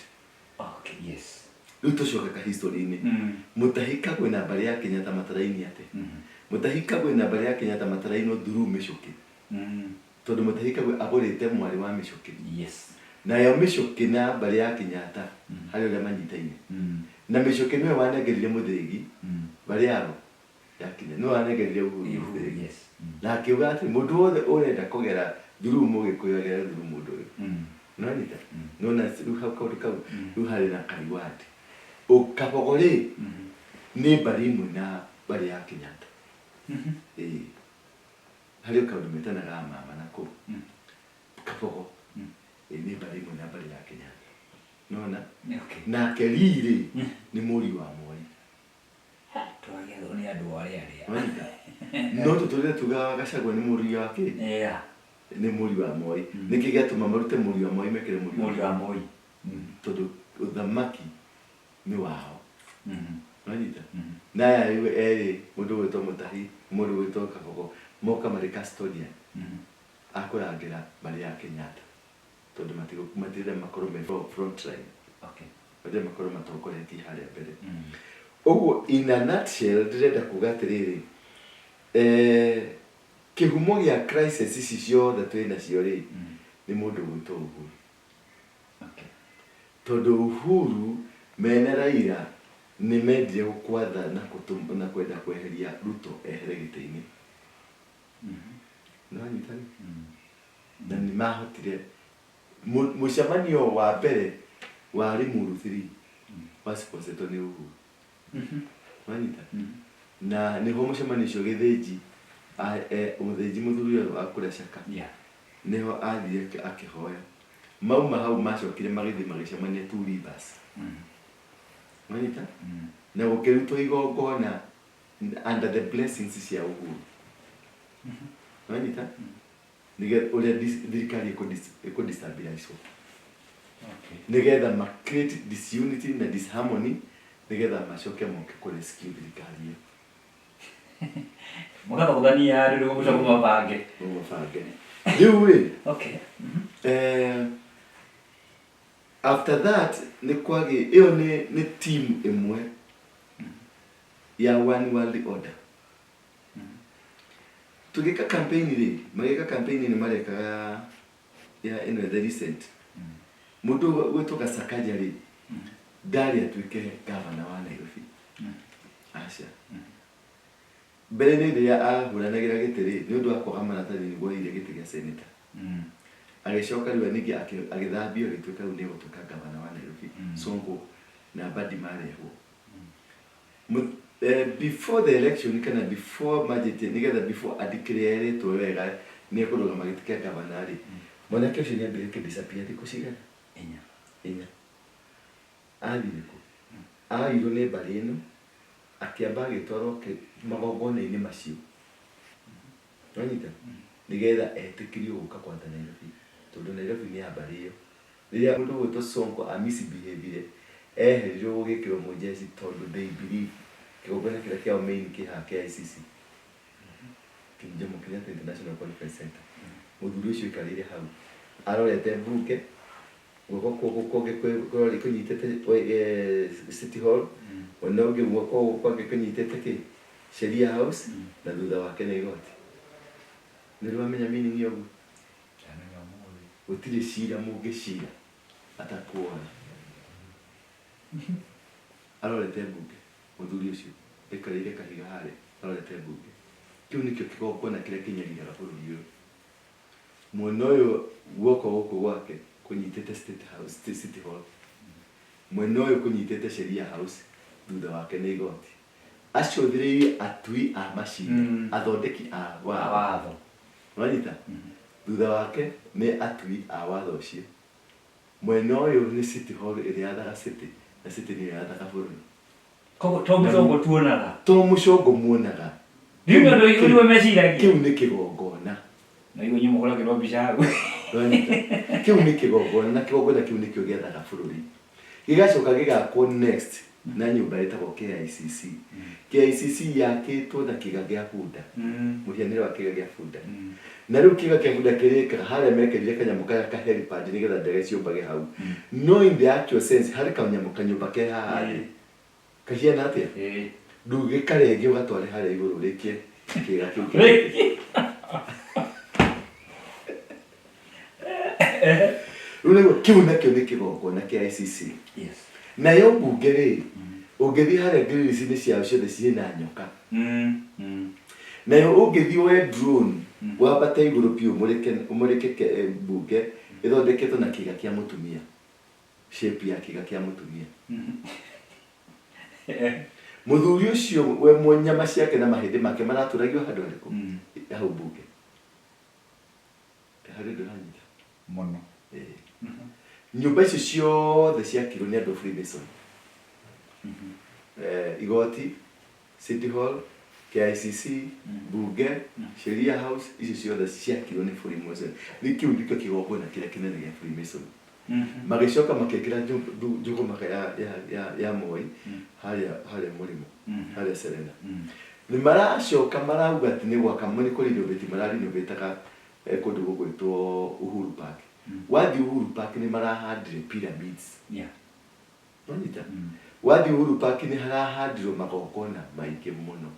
Okay, yes. Rĩu tũcoke ka history-inĩ. Mũtahi Kagwe na mbarĩ ya Kenyatta mataraini atĩa? Mhm. Mũtahi Kagwe na mbarĩ ya Kenyatta matarainwo through Mĩcũkĩ. Tondũ Mũtahi Kagwe agũrĩte mwarĩ wa Mĩcũkĩ. Yes. Nayo Mĩcũkĩ na mbarĩ ya Kenyatta harĩ ũrĩa manyitaine. Na Mĩcũkĩ nĩwe wanengerire Mũthĩgi mbarĩ yao ya Kenyatta. Nĩwe wanengerire Uhuru Mũthĩgi. Yes. Na akiuga atĩ mũndũ wothe ũrenda kũgera through Mũgĩkũyũ agere through mũndũ ũyũ. Nĩwanyita? Nĩwona rĩu hau kaũndũ kau rĩu harĩ na ka reward. Kabogo rĩ nĩ mbarĩ ĩmwe na mbarĩ ya Kenyatta. Ĩĩ. Harĩ kaũndũ metanaga mama na kũu. Kabogo. Ĩĩ nĩ mbarĩ ĩmwe na mbarĩ ya Kenyatta. Nĩwona? Okay. Nake Lee rĩ nĩ mũriũ wa Moi. Twagethwo nĩ andũ arĩa arĩa. Nĩwanyita? No tũtũrĩre tugaga Gachagua nĩ mũriũ wa kĩ? Yeah. Nĩ mũriũ wa Moi. Nĩkĩ gĩatũma marute mũriũ wa Moi mekĩre mũriũ Mũriũ wa Moi. Tondũ ũthamaki nĩ wao. Nĩwanyita? Mhm. Na aya rĩu erĩ mũndũ ũgwĩtwo Mũtahi, mũndũ ũgwĩtwo Kabogo moka marĩ custodian a kũrangĩra mbarĩ ya Kenyatta tondũ matirenda makorwo me front line. Okay. Matirenda makorwo matongoretie harĩa mbere. Ũguo in a nutshell ndĩrenda kuga atĩrĩrĩ, kĩhumo gĩa crisis ici ciothe twĩ nacio rĩ, nĩ mũndũ ũgwĩtwo Uhuru. Okay. Tondũ Uhuru mena Raila nĩ mendire gũkwatha na na kwenda kweheria Ruto ehere gĩtĩ-inĩ. Nĩwanyita rĩ? Na nĩ mahotire mũcemanio wa mbere wa Limuru 3 wasponsetwo nĩ Uhuru. Nĩwanyita? Na nĩho mũcemanio ũcio Gĩthĩnji, Mũthĩnji mũthuri ũyũ wa kũrĩa Caka, Yeah. nĩho athire akĩhoya. Mauma hau macokire magĩthiĩ magĩcemania Two Rivers. Nĩwanyita? Na gũkĩrutwo igongona under the blessings cia Uhuru. Nĩwanyita? Nĩgetha ũrĩa thirikari ĩkũ-destabilize. Okay. Nĩgetha ma create disunity na disharmony nĩgetha macoke moke kũ rescue thirikari ĩyo. Mũgathogothania rĩu nĩguo mũcoke mũmabange. Mũmabange. Rĩu rĩ, Okay. After that nĩ kwagĩ ĩyo nĩ team ĩmwe ya one world order. Tũgĩka campaign rĩ, magĩka campaign nĩ marekaga ya ĩno the recent. Mũndũ ũgwĩtwo Kasakaja rĩ, ndarĩ atuĩke governor wa Nairobi. Aca. Mbere-inĩ rĩrĩa ahũranagĩra gĩtĩ rĩ, nĩ ũndũ wa kwaga maratathi nĩguo oire gĩtĩ gĩa senator. Agĩcoka rĩu ningĩ agĩthambio agĩtuĩka rĩu nĩ egũtuĩka governor wa Nairobi. Sonko na Mbadi marehwo. Before the election kana before budget nĩgetha before adeclaretwo wega nĩ ekũrũgama gĩtĩ kĩa governor rĩ, mwanake ũcio nĩ ambire kĩ-disappear thikũ cigana? Inya. Inya. Athire kũ? Aoirwo nĩ mbarĩ ĩno, akĩamba agĩtwarwo magongona-inĩ macio. Nĩwanyita? Nĩgetha etĩkĩrio gũka kwatha Nairobi tondũ Nairobi nĩ ya mbarĩ ĩyo. Rĩrĩa mũndũ ũgwĩtwo Sonko a misbehavire, eherirwo gũgĩkĩrwo mũjeshi tondũ they believe kĩgongona kĩrĩa kĩao main kĩ haha KICC. Jomo Kenyatta International Conference Center. Mũthuri ũcio aikarĩire hau arorete mbunge, guoko kũgũ kũngĩ kũnyitĩte City Hall, mwena ũngĩ guoko gũkũ kwangĩ kũnyitĩte kĩ Sheria House, na thutha wake nĩ igoti. Nĩ ũramenya meaning ya ũguo? Ndamenya ũmũthĩ. Gũtirĩ cira mũngĩcira atakuona. Arorete mbunge, mũthuri ũcio aikarĩire kahiga harĩa arorete mbunge. Kĩu nĩkĩo kĩgongona kĩrĩa kĩnyariraga bũrũri ũyũ. Mwena ũyũ guoko gũkũ gwake kũnyitĩte State House, City Hall. Mwena ũyũ kũnyitĩte Sheria House, thutha wake nĩ igoti. Acũthĩrĩirie atui a macira, athondeki a watho. Watho. Wanyita? Thutha wake nĩ atui a watho ũcio. Mwena ũyũ nĩ City Hall ĩrĩa yathaga city, na city nĩyo yathaga bũrũri. Koguo to mũcongo tuonaga. To mũcongo muonaga. Rĩu nĩ ũndũ ũrĩa meciragia. Kĩu nĩ kĩgongona. Na iwe nyuma ũhũragĩrwo mbica hau. Wanyita? Kĩu nĩ kĩgongona, na kĩgongona kĩu nĩkĩo gĩathaga bũrũri. Gĩgacoka gĩgakwo next na nyũmba ĩtagwo KICC. KICC yakĩtwo na kĩga gĩa bunda. Mũhianĩre wa kĩga kĩa bunda. Na rĩu kĩga kĩa bunda kĩrĩkaga harĩa mekĩrire kanyamũ karĩa ka helipad nĩgetha ndege ciũmbage hau. No in the actual sense harĩ kanyamũ kanyũmba ke haha thĩ. Kahiana atĩa? Ndũgĩkarenge ũgatware harĩa igũrũ ũrĩkie kĩga kĩu kĩrĩke. Rĩu nĩguo kĩu nakĩo nĩ kĩgongona kĩa ICC. Yes. Nayo mbunge rĩ, ũngĩthiĩ harĩa ngiririci-inĩ ciao ciothe ciĩ na nyoka. Nayo ũngĩthiĩ woe drone wambate igũrũ biũ ũmũrĩke ũmũrĩke mbunge ĩthondeketwo na kĩga kĩa mũtumia. Shape ya kĩga kĩa mũtumia. Mũthuri ũcio we nyama ciake na mahĩndĩ make maratũragio handũ harĩkũ? Hau mbunge. Harĩ ũndũ ũranyita? Mũno. Nyũmba icio ciothe ciakirwo nĩ andũ a Freemason. Igoti, City Hall, KICC, Bunge, Sheria House, icio ciothe ciakirwo nĩ Freemason. Nĩ kĩu nĩkĩo kĩgongona kĩrĩa kĩnene gĩa Freemason. Magĩcoka makĩkĩra njũgũma ya Moi harĩa harĩa mũrĩmo, harĩa Serena. Nĩ maracoka marauga atĩ nĩ gwaka nĩ kũ renovate mararenovataga kũndũ gũgwĩtwo Uhuru Park. Wathiĩ Uhuru Park nĩ marahandire pyramids. Wanyita? Wathiĩ Uhuru Park nĩ harahandirwo magongona maingĩ mũno.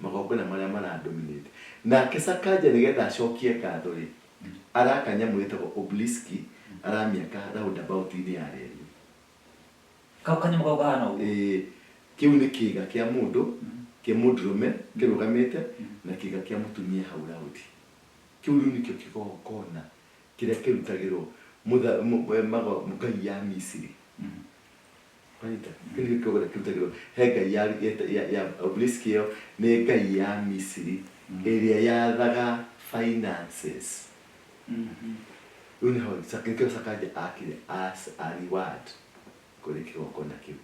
Magongona marĩa maradominate. Nake Sakaja nĩgetha acokie ngatho rĩ, araka nyamũ ĩtagwo obelisk, aramĩaka roundabout-inĩ ya reri. Kau kanyamũ kau kahana ũguo. Ĩĩ, kĩu nĩ kĩga kĩa mũndũ, kĩa mũndũrũme kĩrũgamĩte na kĩga kĩa mũtumia hau round. Kĩu rĩu nĩkĩo kĩgongona kĩrĩa kĩrutagĩrwo ngai ya Misiri. Wanyita? Kĩu nĩkĩo kĩgongona kĩrutagĩrwo he ngai ya obelisk ĩyo nĩ ngai ya Misiri ĩrĩa yathaga finances. Rĩu nĩho nĩkĩo Sakaja akire as a reward kũrĩ kĩgongona kĩu.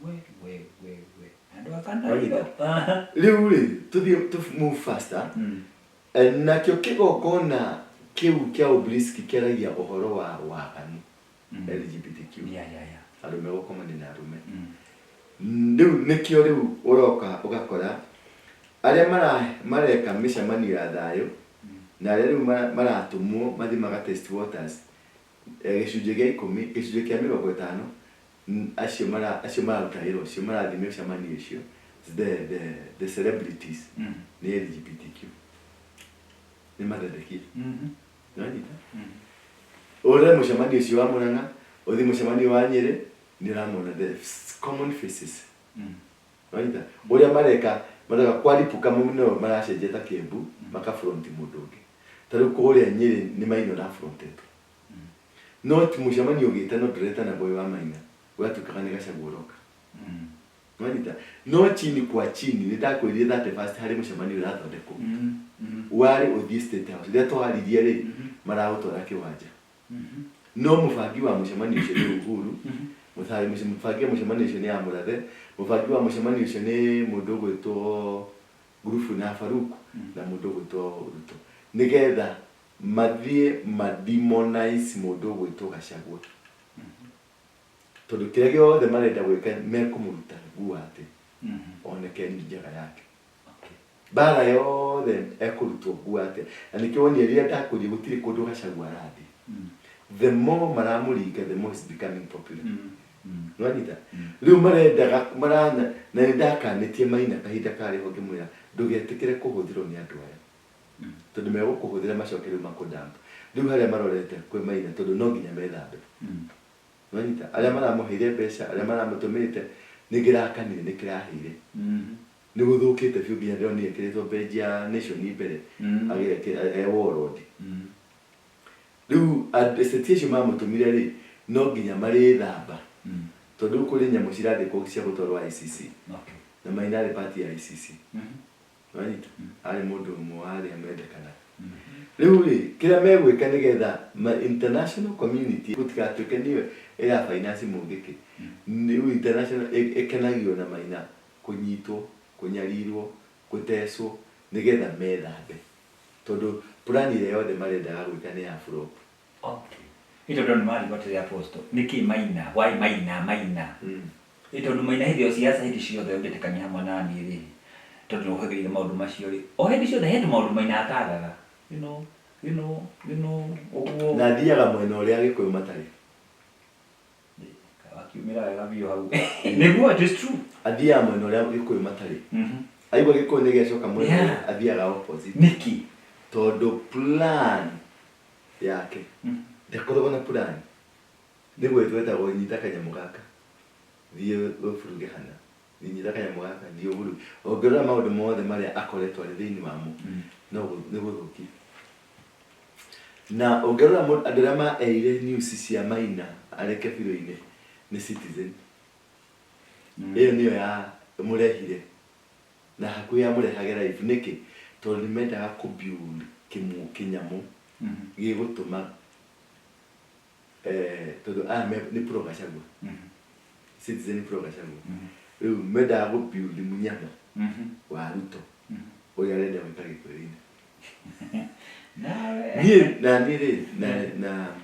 We we we we. Andũ a Kanairo. Rĩu rĩ, tũthiĩ tũ move faster. Nakĩo kĩgongona kĩu kĩa obelisk kĩaragia ũhoro wa waganu, LGBTQ. Arũme gũkomania na arũme. Rĩu nĩkĩo rĩu ũroka ũgakora arĩa mareka mĩcemanio ya thayũ na arĩa rĩu maratũmwo mathiĩ maga test waters, gĩcunjĩ gĩa ikũmi, gĩcunjĩ kĩa mĩrongo ĩtano, acio acio mararuta wĩra ũcio marathiĩ mĩcemanio icio, the celebrities nĩ LGBTQ. Nĩ mathondekire. Nĩwanyita? Ũrore mũcemanio ũcio wa Murang'a, ũthiĩ mũcemanio wa Nyĩrĩ, nĩ ũramona the common faces. Nĩwanyita? Ũrĩa mareka, mareka kwaripũka mũno maracenjia ta Kĩembu, maka front mũndũ ũngĩ. Ta rĩu kũrĩa Nyĩrĩ nĩ Maina ũrafrontetwo. No ti mũcemanio ũgĩtana ndũretanagwo wĩ wa Maina, ũgatuĩkaga nĩ Gachagua ũroka. Nĩwanyita? No chini kwa chini, nĩ ndakwĩrire 31st harĩ mũcemanio ũrathondekwo. Warĩ ũthiĩ State House. Rĩrĩa twaririe rĩ, maraũtwara kĩwanja. No mũbangi wa mũcemanio ũcio nĩ Uhuru, mũbangi wa mũcemanio ũcio nĩ Amũrathe, mũbangi wa mũcemanio ũcio nĩ mũndũ ũgwĩtwo Ngurubu na Farouk na mũndũ ũgwĩtwo Ruto. Nĩgetha mathiĩ mademonize mũndũ ũgwĩtwo Gachagua. Tondũ kĩrĩa gĩothe marenda gwĩka mekũmũruta nguo atĩ oneke nĩ njaga yake. Mbara yothe ekũrutwo nguo atĩ. Na nĩkĩo wonire rĩrĩa ndakũria gũtirĩ kũndũ Gachagua arathiĩ. The more maramũringa, the more he's becoming popular. Nĩwanyita? Rĩu marendaga marana na nĩ ndakanĩtie Maina kahinda karĩ ho ngĩmwĩra ndũgetĩkĩre kũhũthĩrwo nĩ andũ aya. Tondũ megũkũhũthĩra macoke rĩu makũdump. Rĩu harĩa marorete kwĩ Maina tondũ no nginya methambe. Nĩwanyita? Arĩa maramũheire mbeca, arĩa maramũtũmĩte, nĩ kĩrakanire, nĩ kĩrahĩire. Nĩ gũthũkĩte biũ nginya ndĩronire ekĩrĩtwo page ya Nation mbere, e warlord. Rĩu ateti acio mamũtũmire rĩ, no nginya marĩthamba. Tondũ rĩu kũrĩ nyamũ cirathĩkwo cia gũtwarwo ICC. Na Maina arĩ part ya ICC. Nĩwanyita? Arĩ mũndũ ũmwe wa arĩa mendekanaga. Rĩu rĩ, kĩrĩa megwĩka nĩgetha ma international community gũtigatuĩke nĩyo ĩra finance Mũngĩkĩ, rĩu international ĩkenagio na Maina kũnyitwo, kũnyarirwo, gũtecwo nĩgetha methambe. Tondũ plan ĩrĩa yothe marendaga gwĩka nĩ ya flop. Okay. Nĩ tondũ nĩ marigwo atĩrĩ Apostle, nĩkĩ Maina, why Maina, Maina? Nĩ tondũ Maina hĩndĩ ĩyo siasa hĩndĩ ciothe ũngĩtĩkania hamwe na niĩ rĩ, tondũ nĩ ũhĩgĩrĩire maũndũ macio rĩ, o hĩndĩ ciothe he tũmaũndũ Maina atagaga. You know, you know, you know, ũguo. Na athiaga mwena ũrĩa Agĩkũyũ matarĩ. Wakiumĩra wega biũ hau. Nĩguo, it is true. Athiaga mwena ũrĩa Gĩkũyũ matarĩ. Aigua Gĩkũyũ nĩ gĩacoka mwena ũrĩa, athiaga opposite. Nĩkĩ? Tondũ plan yake ndakoragwo na plan. Nĩ gwĩtwo etagwo nyita kanyamũ gaka, thiĩ ũburuge hana, nyita kanyamũ gaka, thiĩ ũburuge. Ũngĩrora maũndũ mothe marĩa akoretwo arĩ thĩinĩ wamo, no nĩ gũthũkia. Na ũngĩrora andũ arĩa maeire news cia Maina arĩ kebirũ-inĩ nĩ Citizen. Ĩyo nĩyo ya mũrehire na hakuhĩ yamũrehage live. Nĩkĩ? Tondũ nĩ mendaga kũ build kĩnyamũ gĩgũtũma tondũ aya nĩ pro Gachagua. Citizen nĩ pro Gachagua. Rĩu mendaga kũ build mũnyama wa Ruto ũrĩa arenda gwĩka Gĩkũyũ-inĩ. Nawe. Niĩ na niĩ rĩ na na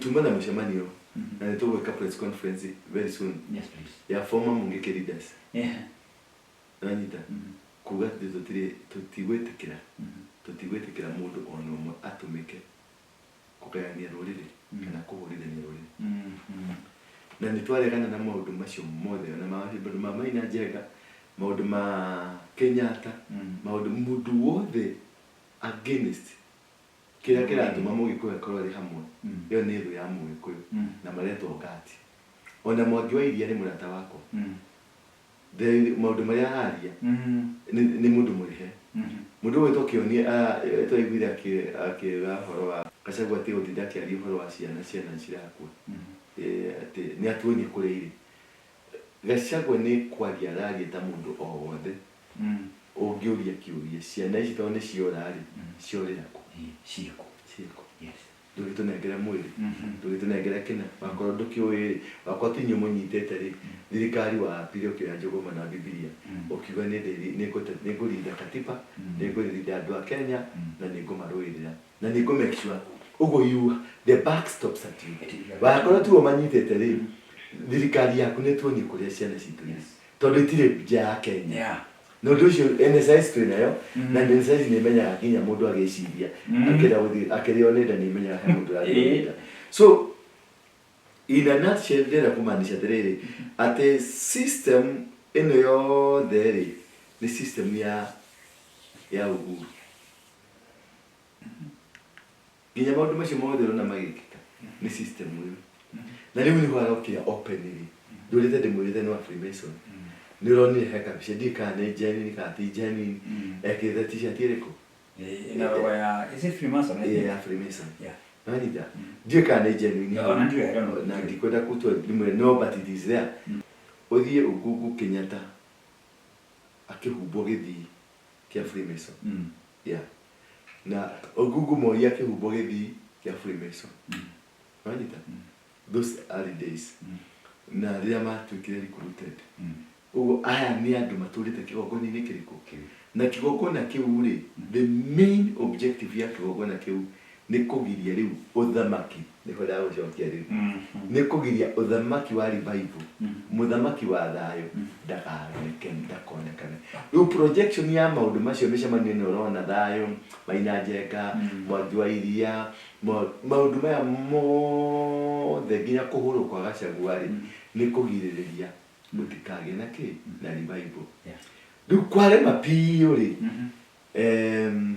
tuma na mũcemanio na nĩ tũgwĩka press conference very soon. Yes, please. Ya former Mungiki leaders. Nĩwanyita? Kuga atĩ tũtirĩ tũtigwĩtĩkĩra tũtigwĩtĩkĩra mũndũ ona ũmwe atũmĩke kũgayania rũrĩrĩ kana kũhũrithania rũrĩrĩ. Na nĩ twaregana na maũndũ macio mothe, ona maũndũ ma Maina Njenga, maũndũ ma Kenyatta, maũndũ mũndũ wothe against kĩrĩa kĩratũma Mũgĩkũyũ akorwo arĩ hamwe, ĩyo nĩ thũ ya Mũgĩkũyũ na maretwo ngati. Ona Mwangi wa Iria nĩ mũrata wakwa. Maũndũ marĩa araria nĩ mũndũ mũrĩhe. Mũndũ ũgwĩtwo Kĩoni twaiguire akĩuga ũhoro wa Gachagua atige gũtinda akĩaria ũhoro wa ciana, ciana cirakua. Atĩ nĩ atuonie kũrĩa irĩ. Gachagua nĩ kwaria araria ta mũndũ o wothe ũngĩũria kĩũria, ciana ici tondũ nĩ ciora rĩ, ciorĩra kũ? Ciĩkũ. Ciĩkũ. Ndũgĩtũnengere mwĩrĩ, ndũgĩtũnengere kĩna, wakorwo ndũkĩũĩ rĩ, wakorwo ti inyuĩ mũnyitĩte rĩ, thirikari wambire ũkĩoya njũgũma na Bibilia, ũkiuga nĩ ngũrinda katiba, nĩ ngũrinda andũ a Kenya, na nĩ ngũmarũĩrĩra, na nĩ ngũ make sure, ũguo you, the buck stops at you. Wakorwo tiwe ũmanyitĩte rĩ, thirikari yaku nĩ tuonie kũrĩa ciana citũ irĩ, tondũ itirĩ nja ya Kenya. Na ũndũ ũcio NSIS twĩ nayo, na NSIS nĩ ĩmenyaga nginya mũndũ agĩciria, akĩenda gũthiĩ akĩrĩo nĩ nda nĩ ĩmenyaga he mũndũ ũrarĩo nĩ nda. So in a nutshell ndĩrenda kũmaanisha atĩrĩrĩ, atĩ system ĩno yothe rĩ, nĩ system ya Uhuru. Nginya maũndũ macio mothe ũrona magĩkĩka nĩ system ĩyo. Na rĩu nĩho arokire openly. Ndũrĩte ndĩmwĩrĩte nĩ wa Freemason. Nĩ ũronire he kabica, ndiũĩ kana nĩ genuine kana ti genuine. Ekĩrĩte t-shirt ĩrĩkũ? Ĩna logo ya, is it Freemason? I Ĩyo think? ya Freemason. Yeah. Nĩwanyita? Ndiũĩ kana nĩ genuine. Ona ndiũĩ, I don't know. Na ndikwenda gũtua ndimwĩre no but it is there. Ũthiĩ Ũgungu Kenyatta akĩhumbwo gĩthii kĩa Freemason. Yeah. Na Ogungu Moi akĩhumbwo gĩthii kĩa Freemason. Nĩwanyita? Those early days. Na rĩrĩa matuĩkire recruited. Ũguo aya nĩ andũ matũrĩte kĩgongona-inĩ kĩrĩkũ? Na kĩgongona kĩu rĩ, the main objective ya kĩgongona kĩu nĩ kũgiria rĩu ũthamaki, nĩho ndagũcokia rĩu, nĩ kũgiria ũthamaki wa revival, mũthamaki wa thayũ ndakoneke, ndakonekane. Rĩu projection ya maũndũ macio mĩcemanio ĩno ũrona thayũ, Maina Njenga, Mwangi wa Iria, maũndũ maya mothe nginya kũhũrwo kwa Gachagua rĩ, nĩ kũgirĩrĩria gũtikagĩe na kĩ na revival. Rĩu kwarema biũ rĩ,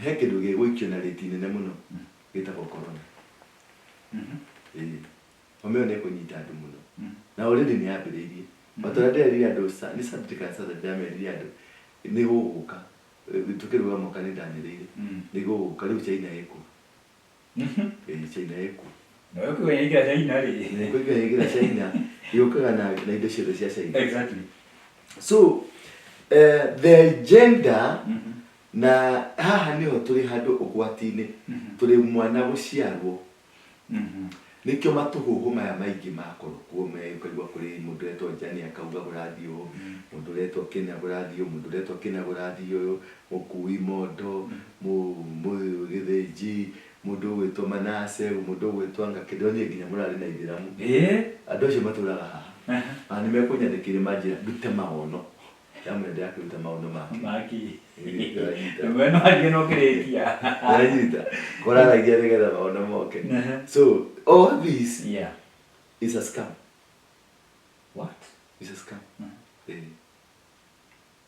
he kĩndũ gĩgũikio na rĩti nene mũno gĩtagwo corona. Ĩĩ. Homa ĩyo nĩ ĩkũnyita andũ mũno. Na already nĩ yambĩrĩirie. O ta ũrĩa nderire andũ nĩ Saturday kana Saturday ndamerire andũ nĩ gũgũka. Tũkĩruga mwaka nĩ ndanĩrĩire. Nĩ gũgũka rĩu China ĩkuo. Ĩĩ China ĩkuo. Na wewe kũingĩra China rĩ. Nĩ kũingĩra China yũkaga na indo ciothe cia China. Exactly. So the agenda na haha nĩho tũrĩ handũ ũgwati-inĩ tũrĩ mwana gũciarwo nĩkĩo matũhũhũ maya maingĩ makorwo kuo ũkaigua kũrĩ mũndũ ũretwo Njani akauga kũrathiĩ ũũ, mũndũ ũretwo kĩna kũrathiĩ ũũ, mũndũ ũretwo kĩna kũrathiĩ ũyũ, mũkui mondo, mũgĩthĩnji, mũndũ ũgwĩtwo Manase, mũndũ ũgwĩtwo anga kĩndũ nginya mũrarĩ na ithĩramu. Andũ acio matũraga haha. Na nĩ mekũnyandĩkĩire manjĩra ndute maono. Ndamwĩra ndĩrakĩruta maono make. Maki. We no arie no kĩrĩkia. Ndĩranyita. Kũraragia nĩgetha maono moke. So all this is a scam. What? Is a scam.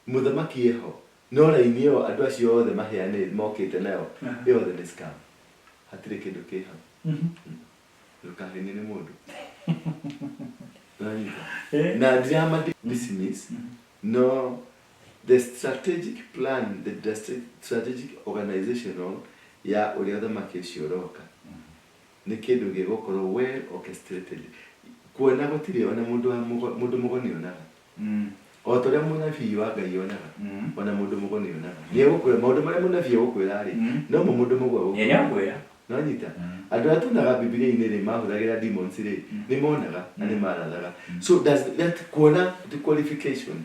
Mũthamaki eho no raini ĩyo andũ acio othe maheanĩte mokĩte nayo yothe nĩ scam. Hatirĩ kĩndũ kĩ hau. Ndũkahenio nĩ mũndũ. Ndũranyita. Na ndirama dismiss no the strategic plan, the strategic organizational ya ũrĩa ũthamaki ũcio ũroka nĩ kĩndũ gĩgũkorwo well orchestrated. Kuona gũtirĩ ona mũndũ wa mũndũ mũgo nĩonaga. O ta ũrĩa mũnabii wa Ngai onaga, ona mũndũ mũgo nĩonaga. Nĩegũkwĩra maũndũ marĩa mũnabii egũkwĩra rĩ, no mo mũndũ mũgo egũkwĩra. Nonyita. Andũ arĩa tuonaga Bibilia-inĩ rĩ mahũthagĩra demons rĩ, nĩ monaga na nĩ marathaga. So does that kuona ti qualification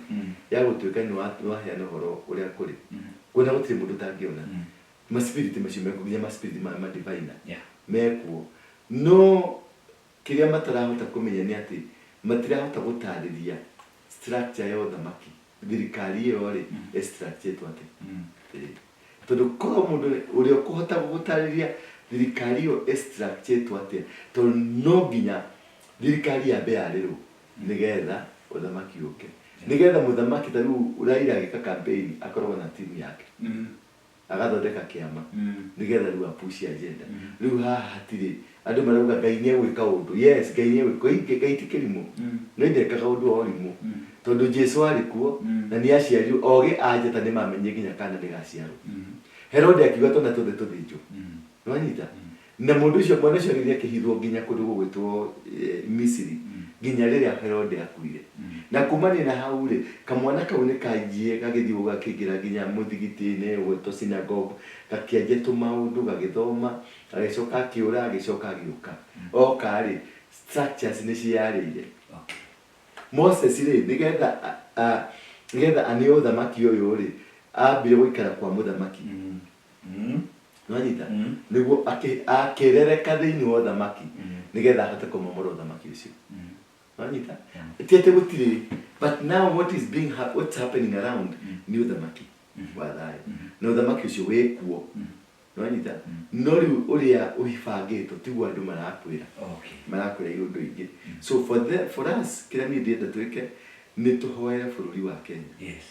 ya gũtuĩka nĩ waheana ũhoro ũrĩa kũrĩ. Kuona gũtirĩ mũndũ ũtangĩona. Ma spirit macio mekuo nginya ma spirit ma diviner mekuo. No kĩrĩa matarahota kũmenya nĩ atĩ matirahota gũtarĩria structure ya ũthamaki. Thirikari ĩyo rĩ ĩ structure ĩtwo atĩa. Tondũ korwo mũndũ ũrĩa ũkũhota gũtarĩria thirikari ĩyo ĩ structure ĩtwo atĩa, tondũ no nginya thirikari yambe yarĩrwo nĩgetha ũthamaki ũke. Nĩgetha mũthamaki ta rĩu Raila agĩka campaign akoragwo na timu yake. Agathondeka kĩama nĩgetha rĩu apush agenda. Rĩu haha hatirĩ andũ marauga Ngai nĩegwĩka ũndũ. Yes, Ngai nĩegwĩka. Ngai ti kĩrimũ. No ndekaga ũndũ wa ũrimũ. Tondũ Jesu arĩ kuo na nĩ aciarirwo ogĩ a njata nĩ mamenyire nginya kana nĩ gaciarwo. Herode akiuga twana tuothe tũthĩnjwo. Nĩwanyita? Na mũndũ ũcio mwana ũcio agĩthiĩ akĩhithwo nginya kũndũ gũgwĩtwo Misiri nginya rĩrĩa Herode akuire. Na kumania na hau rĩ, kamwana kau nĩ kanjie gagĩthiĩ gakĩingĩra nginya mũthigiti-inĩ ũgwĩtwo synagogue, gakĩanjia tũmaũndũ, gagĩthoma, agĩcoka akĩũra, agĩcoka agĩũka. Oka rĩ, structures nĩ ciarĩire. Moses rĩ, nĩgetha aneo ũthamaki ũyũ rĩ, ambire gũikara kwa mũthamaki. Nĩwanyita? Nĩguo akĩrereka thĩinĩ wa ũthamaki nĩgetha ahote kũmomora ũthamaki ũcio. Nĩwanyita? Ti atĩ gũtirĩ, but now what is being what's happening around nĩ ũthamaki wa thayũ. Na ũthamaki ũcio wĩkuo. Nĩwanyita? No rĩu ũrĩa ũbangĩtwo tiguo andũ marakwĩra. Marakwĩra iũndũ ingĩ. So for us kĩrĩa niĩ ndĩrenda twĩke nĩ tũhoere bũrũri wa Kenya. Yes.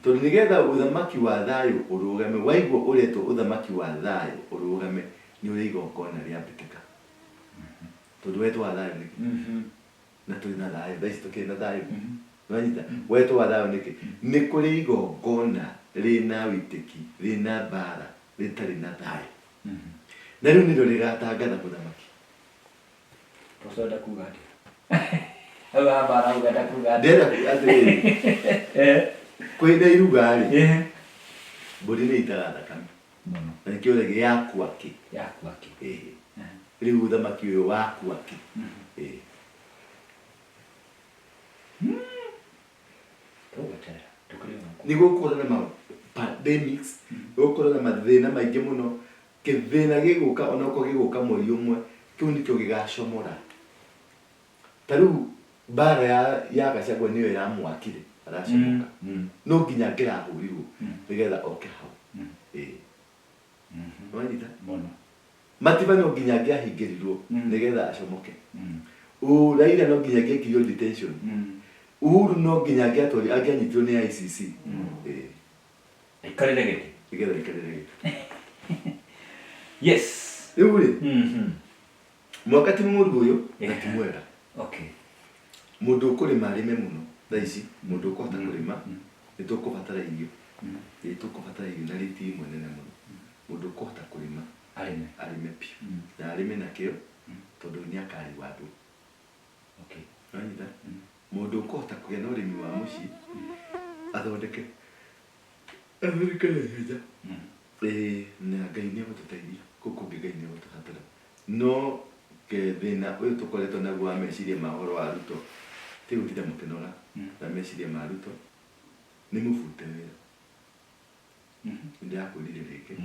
Tondũ nĩgetha ũthamaki wa thayũ ũrũgame, waigua ũretwo ũthamaki wa thayũ ũrũgame, nĩ ũrĩ igongona rĩambĩtĩka. Tondũ wetwo wa thayũ nĩkĩ? Na tũrĩ na thayũ, thaa ici tũkĩrĩ na thayũ. Nĩwanyita? Wetwo wa thayũ nĩkĩ? Nĩ kũrĩ igongona rĩna wĩitĩki, rĩna mbara, rĩtarĩ na thayũ. Na rĩu nĩrĩo rĩgatangatha mũthamaki. Ũcio kuga atĩa? Hau ha mbara ũrenda kuga atĩa? Ndĩrenda kuga atĩrĩrĩ, kwĩna iruga rĩ, mbũri nĩ itaga thakame. Mũno. Na nĩkĩo ũrĩa yakua kĩ. Yakua kĩ. Rĩu ũthamaki ũyũ wakua kĩ. Tũgweterera, tũkĩrĩ ona kũ. Nĩ gũkorwo na ma pandemics, gũkorwo na mathĩna maingĩ mũno. Kĩthĩna gĩgũka onokorwo gĩgũka mweri ũmwe, kĩu nĩkĩo gĩgacomora. Ta rĩu mbara ya Gachagua nĩyo ĩramwakire aracomoka. No nginya angĩrahũrirwo nĩgetha oke hau. Nĩwanyita? Mũno. Matiba no nginya angĩahingĩrirwo nĩgetha acomoke. Raila no nginya angĩekirwo detention. Uhuru no nginya angĩanyitirwo nĩ ICC. Aikarĩre gĩtĩ. Nĩgetha aikarĩre gĩtĩ. Yes. Rĩu rĩ, Mwaka ti mũru ũyũ na ti mwega. Okay. Mũndũ ũkũrĩma arĩme mũno thaa ici, mũndũ ũkũhota kũrĩma, nĩ tũkũbatara irio. Nĩ tũkũbatara irio na rĩti ĩmwe nene mũno. Mũndũ ũkũhota kũrĩma Arĩme. Arĩme biũ na arĩme na kĩo, tondũ nĩ akarewardwo. Wanyita? Mũndũ ũkũhota kũgĩa na ũrĩmi wa mũciĩ athondeke na ihenya. Ĩĩ, na Ngai nĩ egũtũteithia. Kũu kũngĩ Ngai nĩ egũtũhatũra, no ke thĩna ũyũ tũkoretwo naguo wa meciria ma ũhoro wa Ruto, ti gũtinda mũkĩnoga na meciria ma Ruto. Nĩ mũbute wĩra. Nĩ ndĩrakwĩrire rĩngĩ,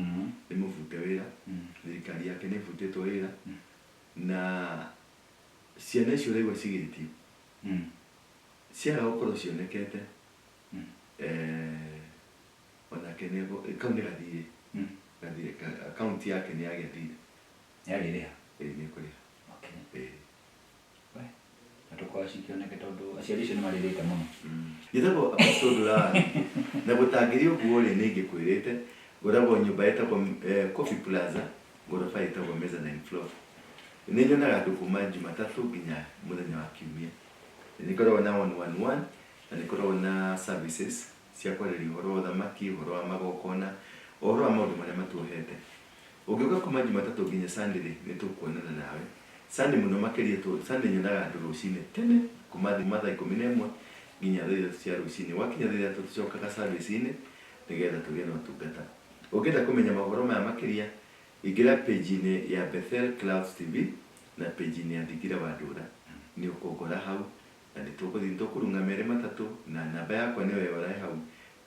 nĩ mũbute wĩra. Thirikari yake nĩ ĩbutĩtwo wĩra, na ciana icio ũraigua cigĩtio ciaga gũkorwo cionekete, onake kau nĩ gathirĩ. Gathirĩ, akaunti yake nĩ yagĩa thirĩ. Nĩarĩrĩha. Ĩĩ, nĩ ĩkũrĩha. Ĩĩ. We, na tũkorwo cikĩoneke, tondũ aciari acio nĩ marĩrĩte mũno. Njĩtagwo Apostle Ndurani, na gũtangĩrĩ ũguo rĩ, nĩ ingĩkwĩrĩte ngoragwo nyũmba ĩtagwo Coffee Plaza, ngoroba ĩtagwo mezzanine floor. Nĩ nyonaga andũ kuma Jumatatũ nginya mũthenya wa Kiumia. Nĩ ngoragwo na one one one, na nĩ ngoragwo na services cia kwarĩria ũhoro wa ũthamaki, ũhoro wa magongona, ũhoro wa maũndũ marĩa matuohete. Ũngĩũka kuma Jumatatũ nginya Sunday rĩ, nĩ tũkuonana nawe Sunday mũno makĩria. Sunday nyonaga andũ rũcinĩ tene kuma thaa 11 nginya thaa 3 cia rũcinĩ. Gwakinya thaa 3 tũcokaga service-inĩ nĩgetha tũgĩe na ũtungata. Ũngĩenda kũmenya mohoro maya makĩria, ingĩra page-inĩ ya Bethel Clouds TV na page-inĩ ya Thingira wa Ndũra, nĩ ũkũngora hau, na nĩ tũgũthiĩ, nĩ tũkũrunga merĩ matatũ. Na namba yakwa nĩyo ĩyo hau,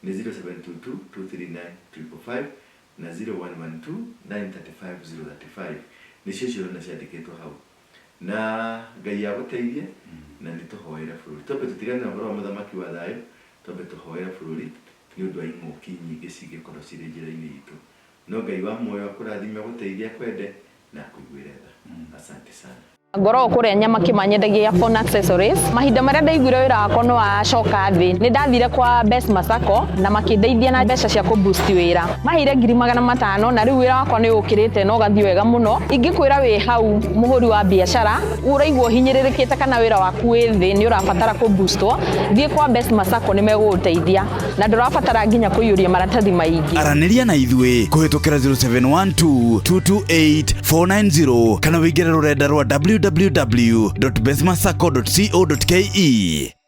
nĩ 0722 239 555 na 0112 935 035. Nĩcio icio ũrona ciandĩkĩtwo hau. Na Ngai agũteithie, na nĩ tũhoere bũrũri. Twambe tũtigane na ũhoro wa mũthamaki wa thayũ, twambe tũhoere bũrũri nĩ ũndũ wa ing'ũki nyingĩ cingĩkorwo cirĩ njĩra-inĩ itũ. No Ngai wa muoyo akũrathime, agũteithie, akwende na akũiguĩre tha. Asante sana. Ngoragwo kũrĩa nyama kĩmanyendagia phone accessories. Mahinda marĩa ndaiguire wĩra wakwa nĩ wacoka thĩ, nĩ ndathire kwa Best Masako na makĩndeithia na mbeca cia kũ-boost wĩra. Maheire 500,000, na rĩu wĩra wakwa nĩ ũkĩrĩte na ũgathiĩ wega mũno. Ingĩkwĩra wĩ hau mũhũri wa biacara ũraigua ũhinyĩrĩrĩkĩte kana wĩra waku wĩ thĩ, nĩ ũrabatara kũ-boostwo, thiĩ kwa Best Masako, nĩ megũgũteithia na ndũrabatara nginya kũiyũria maratathi maingĩ. Aranĩria na ithuĩ kũhĩtũkĩra 0712 228 490 kana wĩingĩre rũrenda rwa www.bestmasacco.co.ke.